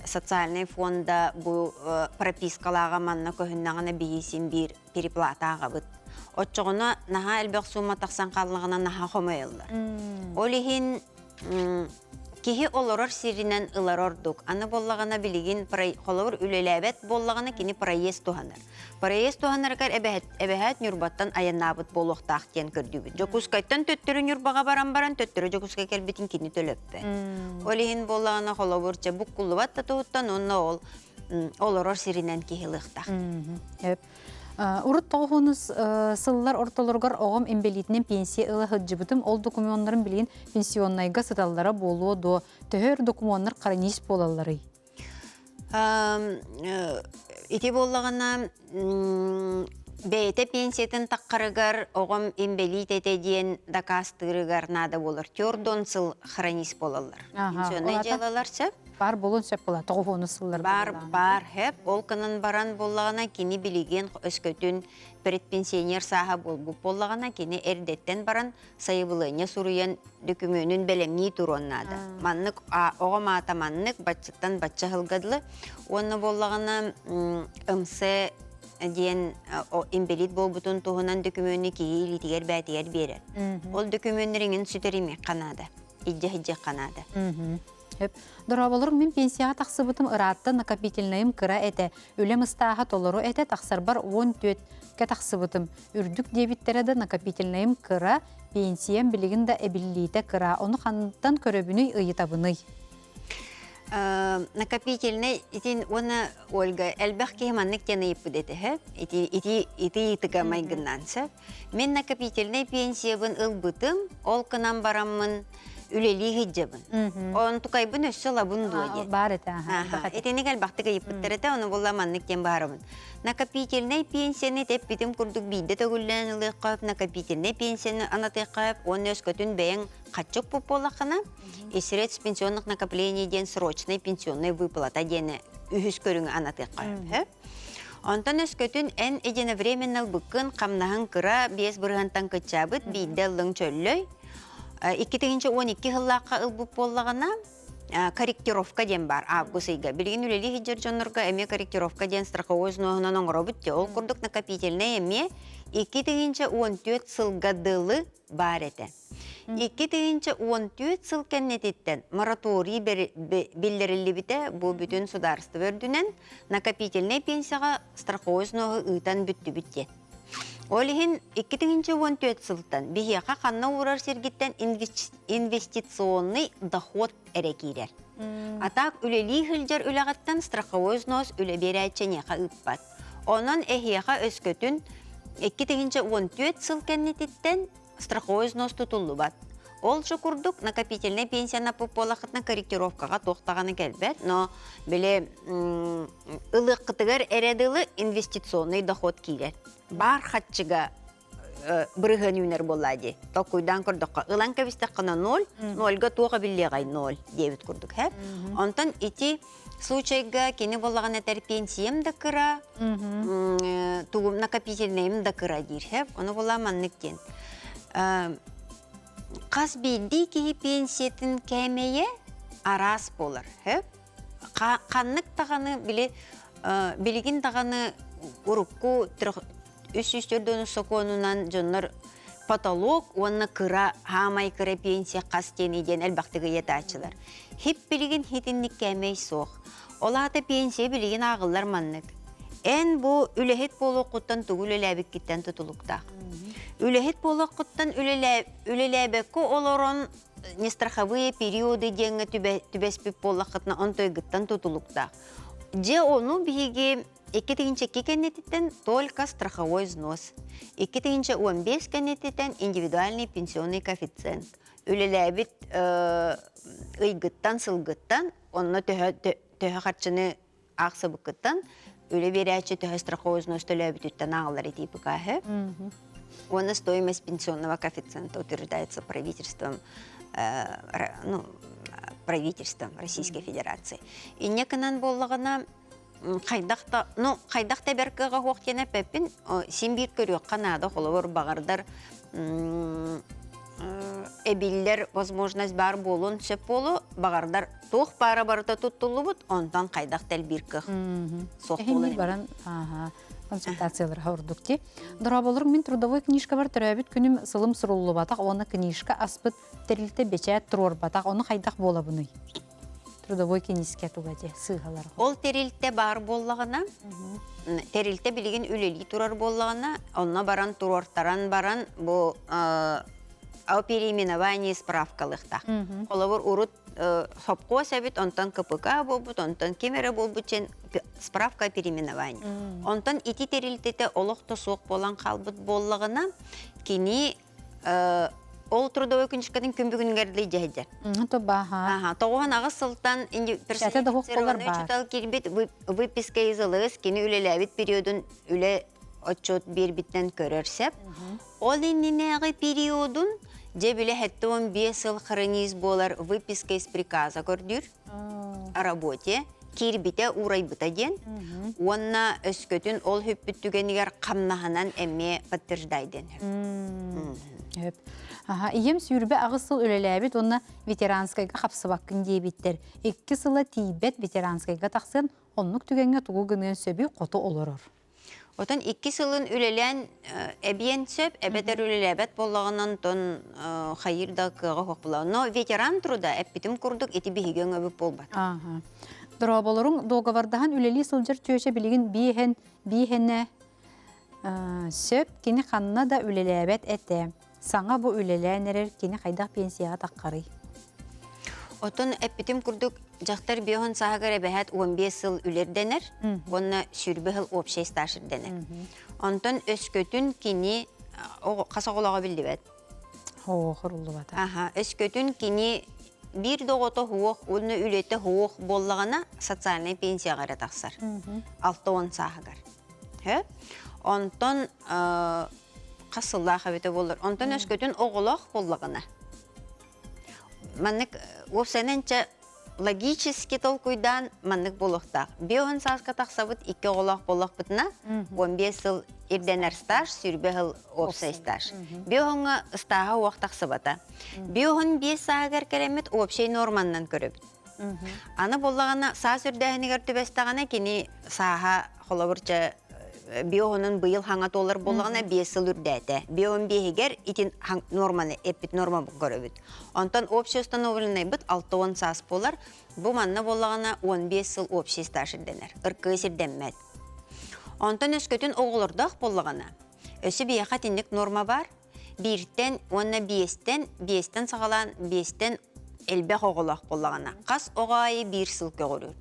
социальный фонда бу пропискалааҕа манна көһүннэҕинэ биһи син биир переплата ааҕабыт. Оччоҕуна наһаа элбэх сумма тахсан хааллаҕына наһаа хомойоллор. Ол иһин киһи олорор сиринэн ылар ордук. Аны буоллаҕына билигин холобур үлэлээбэт буоллаҕына кини проезд туһанар. Проезд туһанарыгар эбэһээт Ньурбаттан айаннаабыт буолуохтаах диэн көрдүүбүт. Дьокуускайтан төттөрү Ньурбаҕа баран баран төттөрү Дьокуускай кэлбитин кини төлөппөт. Ол иһин буоллаҕына холобур чэ буккуллубат да туһуттан уонна ол олорор сиринэн киһи ылыахтаах. Урут тоҕуһунус сыллар ортолоругар оҕом инбэлиитинэн пенсия ыла сылдьыбытым. Ол докумуоннарым билигин пенсионнайга сыталлара буолуо дуо? Төһө өр докумуоннар хранилище буолалларый? Ити буоллаҕына бэйэтэ пенсиятын таххарыгар оҕом инбэлиит этэ диэн дакаастыырыгар наада буолар. Төрдөн сыл хронист буолаллар. Пенсионнай дьыалалар сөп. Бар буолуон сөп була, тоҕуһуону сыллар. Бар, бар, хөп. Ол кынан баран буоллаҕына, кини билигин өскөтүн предпенсионер сааһа буолбут буоллаҕына, кини эрдэттэн баран сайабылыанньа суруйан дөкүмүөнүн бэлэмнии туруон наада. Маннык оҕом аата маннык, баччаттан бачча сылга дылы. Уонна буоллаҕына МС диэн инбэлиит буолбутун туһунан дөкүмүөнү киһи илиитигэр бээтигэр биэрэр. Ол дөкүмүөннэриҥин сүтэримиэххэ наада. Илдьэ-илдьиэххэ наада. Сөп. Дорооболорум, мин пенсияҕа тахсыбытым ыраатта накопительнайым кыра этэ. Үлэм ыстааһа толору этэ, тахсарбар 14-кэ тахсыбытым. Үрдүк диэбиттэрэ да накопительнайым кыра, пенсиям билигин да эбиллиитэ кыра. Ону хантан көрөбүнүй, ыйытабыный? Накопительный итин уонна Ольга элбэх киһи маннык диэн ыйыппыт этэ ити ити ити ыйытыга майгыннаан сөп. Мин накопительный пенсиябын ылбытым, ол кынан бараммын. Үлэлии сылдьабын. Онтукайбын өссө ылабын дуо диэн. Баар этэ. Итинник элбэхтик ыйыппыттар этэ, ону буолла маннык диэн баарабын. Накопительнай пенсияны тэппитим курдук биирдэ төгүллээн ылыахха сөп, накопительнай пенсияны анатыахха сөп уонна өскөтүн бэйэҥ хаччы укпут буоллаххына, из средств пенсионных накоплений диэн срочный пенсионный выплата диэни үһүс көрүҥү анатыахха сөп. Онтон өскөтүн эн единовременно ылбыккын хамнаһыҥ кыра 5 бырыһыантан кыччаабыт, биирдэ ыллыҥ чөллөй. 2012 сыллаахха ылбыт буоллаҕына, корректировка диэн баар август ыйга. Билигин үлэлии сылдьар дьоннорго эмиэ корректировка диэн страховой взноһунан оҥоробут дии. Ол курдук накопительнай эмиэ 2014 сылга дылы баар этэ. 2014 сыл кэннититтэн мораторий биллэриллибитэ бу бүтүн судаарыстыба үрдүнэн накопительнай пенсияҕа страховой взноһу ыытан бүттүбүт диэн. Ол иһин 2014 сылтан биһиэхэ ханна уурар сиргиттэн инвестиционный доход эрэ киирэр. А так үлэлии сылдьар үлэҕиттэн страховой взнос үлэ биэрээччи эйиэхэ ыыппат. Онон эһиэхэ өскөтүн 2014 сыл кэннититтэн страховой взнос тутуллубат. Ол же курдук накопительнай пенсияны буоллаххытына корректировкаҕа туох даҕаны кэлбэт, но били ылыаххытыгар эрэ дылы инвестиционный доход киирэр. Баар хаччыга бырыһыан үүнэр буоллаа дии. Толкуйдаан көрдөххө, ылан кэбистэххинэ ноль, нольга туох эбиллиэҕэй ноль диэбит курдук һэ. Онтон ити случайга кини буоллаҕына этэр пенсиям да кыра, тугум накопительнайым да кыра диир һэ. Ону буоллаа маннык диэн. Хас биирдии киһи пенсиятын кээмэйэ араас буолар һэ. Ханнык даҕаны били билигин даҕаны урукку 304 сокуонунан дьоннор потолок уонна кыра хаамай кыра пенсия хас диэн диэн элбэхтик ыйатааччылар. Хип билигин хитинник кээмэй суох. Ол аата пенсия билигин ааҕыллар маннык. Эн бу үлэһит буолуоххуттан тугу үлэлээбиккиттэн тутулуктаах. Үлэһит буолуоххуттан үлэлээбэккэ олорон нестраховые периоды диэҥҥэ түбэспит буоллаххытына онтойгуттан тутулуктаах. Дьэ ону биһиги 2002 кэннититтэн только страховой взнос. 2015 кэннититтэн индивидуальный пенсионный коэффициент. Үлэлээбит ыйгыттан, сылгыттан, онно төһө, төһө харчыны аахсыбыккыттан үлэ биэрээччи төһө страховой взнос төлөөбүтүттэн ааҕыллар итиипикааһы. Уонна стоимость пенсионного коэффициента утверждается правительством, ну, правительством Российской Федерации. Инньэ гынан буоллаҕына, хайдах да, ну, хайдах да бэр кыаҕа суох диэн эппэппин, син биир көрүөххэ наада, холобур, баҕардар эбиллэр возможность баар буолуон сөп буолуо, баҕардар туох баара барыта туттуллубут, онтон хайдах тэлбиир кыах суох буолан баран консультациялар ордук ти. Дорооболор мин трудовой книжкабар төрөөбүт күнүм сылым суруллубатах, уонна книжка аспыт тэрилтэ бэчээт туруорбатах, ону хайдах буолабыный? Трудовой киниискэ туга дии сыыһалар. Ол тэрилтэ баар буоллаҕына, тэрилтэ билигин үлэлии турар буоллаҕына, онно баран туруортаран баран бу о переименовании справкалыахтаах. Холобур, урут сопхуос эбит, онтон КПК буолбут, онтон ким эрэ буолбут диэн справка о переименовании. Онтон ити тэрилтэтэ олох да суох буолан хаалбыт буоллаҕына, кини ол трудовой книжкатын күн бүгүнүгэр дылы дьэһидэр. Тобаха. 98 сылтан учутал киирбит выписка из ЛС кини үлэлээбит периодун үлэ отчет биэрбиттэн көрөр сеп. Ол иннинээҕи периодун дьэ билэ 75 сыл хронист буолар выписка из приказа көрдүүр о работе киирбитэ уурайбыта диэн уонна өскөтүн ол хүппүт түгэнигэр хамнаһынан эмиэ подтверждай диэн. Өп. Аха, ийэм 28 сыл үлэлээбит уонна ветеранскайга хапсыбаккын диэбиттэр. 2 сыла тиийбэт ветеранскайга тахсан оннук түгэҥҥэ тугу гыныан сөбүй хоту олорор. Отон 2 сылын үлэлээн эбиэн сөп, эбэтэр үлэлээбэт буоллаҕынан тон хайыр да кыаҕа суох буолар. Но ветеран труда эппитим курдук ити биһиги өҥөбүт буолбат. Аха. Дорооболоруҥ договордаһан үлэлии сылдьар чүөчэ билигин бииһэн бииһэнэ сөп кини ханна да үлэлээбэт этэ. Саҥа бу үлэлээн эрэр кини хайдах пенсияҕа таххарый? Отон эппитим курдук дьахтар биоһун сааһыгар эбэһээт 15 сыл үлэрдэнэр уонна 20 сыл общий стаж ирдэнэр. Онтон өскөтүн кини хас оҕолоҕо биллибэт. Оо, хоруллубата. Аха, өскөтүн кини биир да оҕото суох уонна үлэтэ суох буоллаҕына социальнай пенсияҕа эрэ тахсар. 60 сааһыгар. Онтон хас сыллаах эбитэ буоллар. Онтон өскөтүн оҕолоох буоллаҕына маннык уопсайынан чэ логически толкуйдаан маннык буолуохтаах. Биоһун сааска тахсабыт икки оҕолоох буоллахпытына, 15 сыл ирдэнэр стаж, сүүрбэ сыл уопсай стаж. Биоһуҥҥа ыстааһа уох тахсыбата. Биоһун биэс сааһыгар кэлэммит общай норманнан көрөбүт. Аны буоллаҕына саас үрдээһинигэр түбэстэҕинэ кини сааһа холобур чэ биоһунун быйыл хаҥа туолар буоллаҕына биэс сыл үрдээтэ. Биоһун биэһигэр итин норманы эппит норма көрөбүт. Онтон общий установленныйбыт 60 саас буолар. Бу манна буоллаҕына 15 сыл общий стаж ирдэнэр. Ыркыы сирдэммэт. Онтон өскөтүн оҕолордоох буоллаҕына, өссө биһиэхэ итинник норма баар. Бииртэн уонна биэстэн, биэстэн саҕалаан биэстэн элбэх оҕолоох буоллаҕына, хас оҕо аайы биир сыл көҕүрүүр.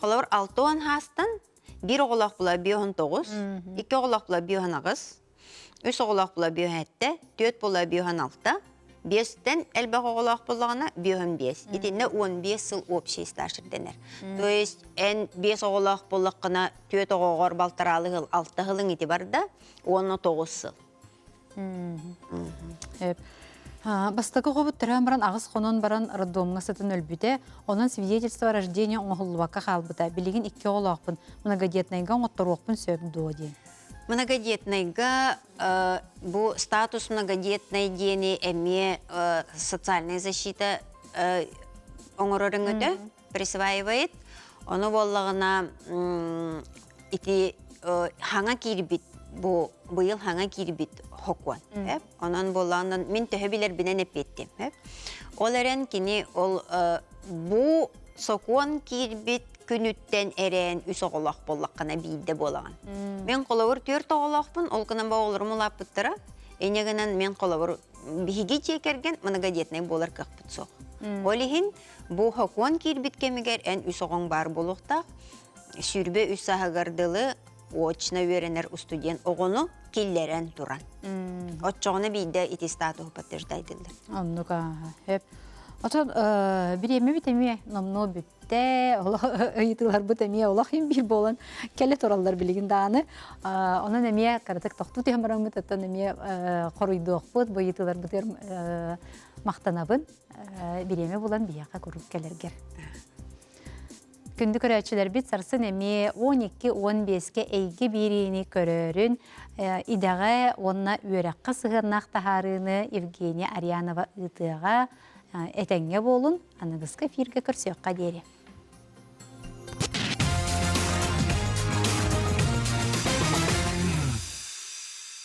Холобур, 60 хаастан биир оҕолоох була 59, икки оҕолоох була 58, үс оҕолоох була 57, түөрт була 56, биэстэн элбэх оҕолоох буоллаҕына 55. Итиннэ 15 сыл общий стаж ирдэнэр. То есть эн биэс оҕолоох буоллаххына түөрт оҕоҕор балтараалы сыл, алта сылыҥ ити барда, уонна тоҕус сыл. Бастакы оҕобут төрөөн баран аҕыс хонон баран роддомҥа сытан өлбүтэ. Онон свидетельство о рождении оҥоһуллубакка хаалбыта. Билигин икки оҕолоохпун. Многодетнайга оҥотторуохпун сөп дуо диэн. Многодетнайга бу статус многодетнай диэни эмиэ социальная защита оҥорор өҥөтө присваивает. Ону буоллаҕына ити хаҥа киирбит бу быйыл хаҥа киирбит хокуон. Онон буоллаҕына мин төһө билэрбинэн эппиэттим. Ол эрэн кини ол бу сокуон киирбит күнүттэн эрээн үс оҕолоох буоллаххына биирдэ буолаҕын. Мин холобур түөрт оҕолоохпун, ол гынан бу оҕолорум улааппыттара. Инньэ гынан мин холобур биһиги дьиэ кэргэн многодетнай буолар кыахпыт суох. Ол иһин бу сокуон киирбит кэмигэр эн үс оҕоҥ баар буолуохтаах. 23 сааһыгар дылы очно үөрэнэр устудьуон оҕону киллэрэн туран. Оччоҕуна биирдэ ити статуһу подтверждайдыллар. Оннук ааһа. Хөп. Отон бириэмэбит эмиэ номнуо бүттэ, ыйытыыларбыт эмиэ олох им биир буолан кэлэ тураллар билигин даҕаны. Онон эмиэ кыратык тохтуу түһэн бараммыт, оттон эмиэ хоруйдуохпут, бу ыйытыыларбытыгар махтанабын. Бириэмэ булан биһиэхэ куруук кэлэргэр. Күндү көрөөччүлэрбит сарсын эмиэ 12-15-ке эйгэ биэриини көрөөрүн, идэҕэ уонна үөрэххэ сыһыаннаах таһаарыыны Евгения Арианова ыытыаҕа. Этэҥҥэ буолун, аныгыскы эфиргэ көрсүөххэ диэри.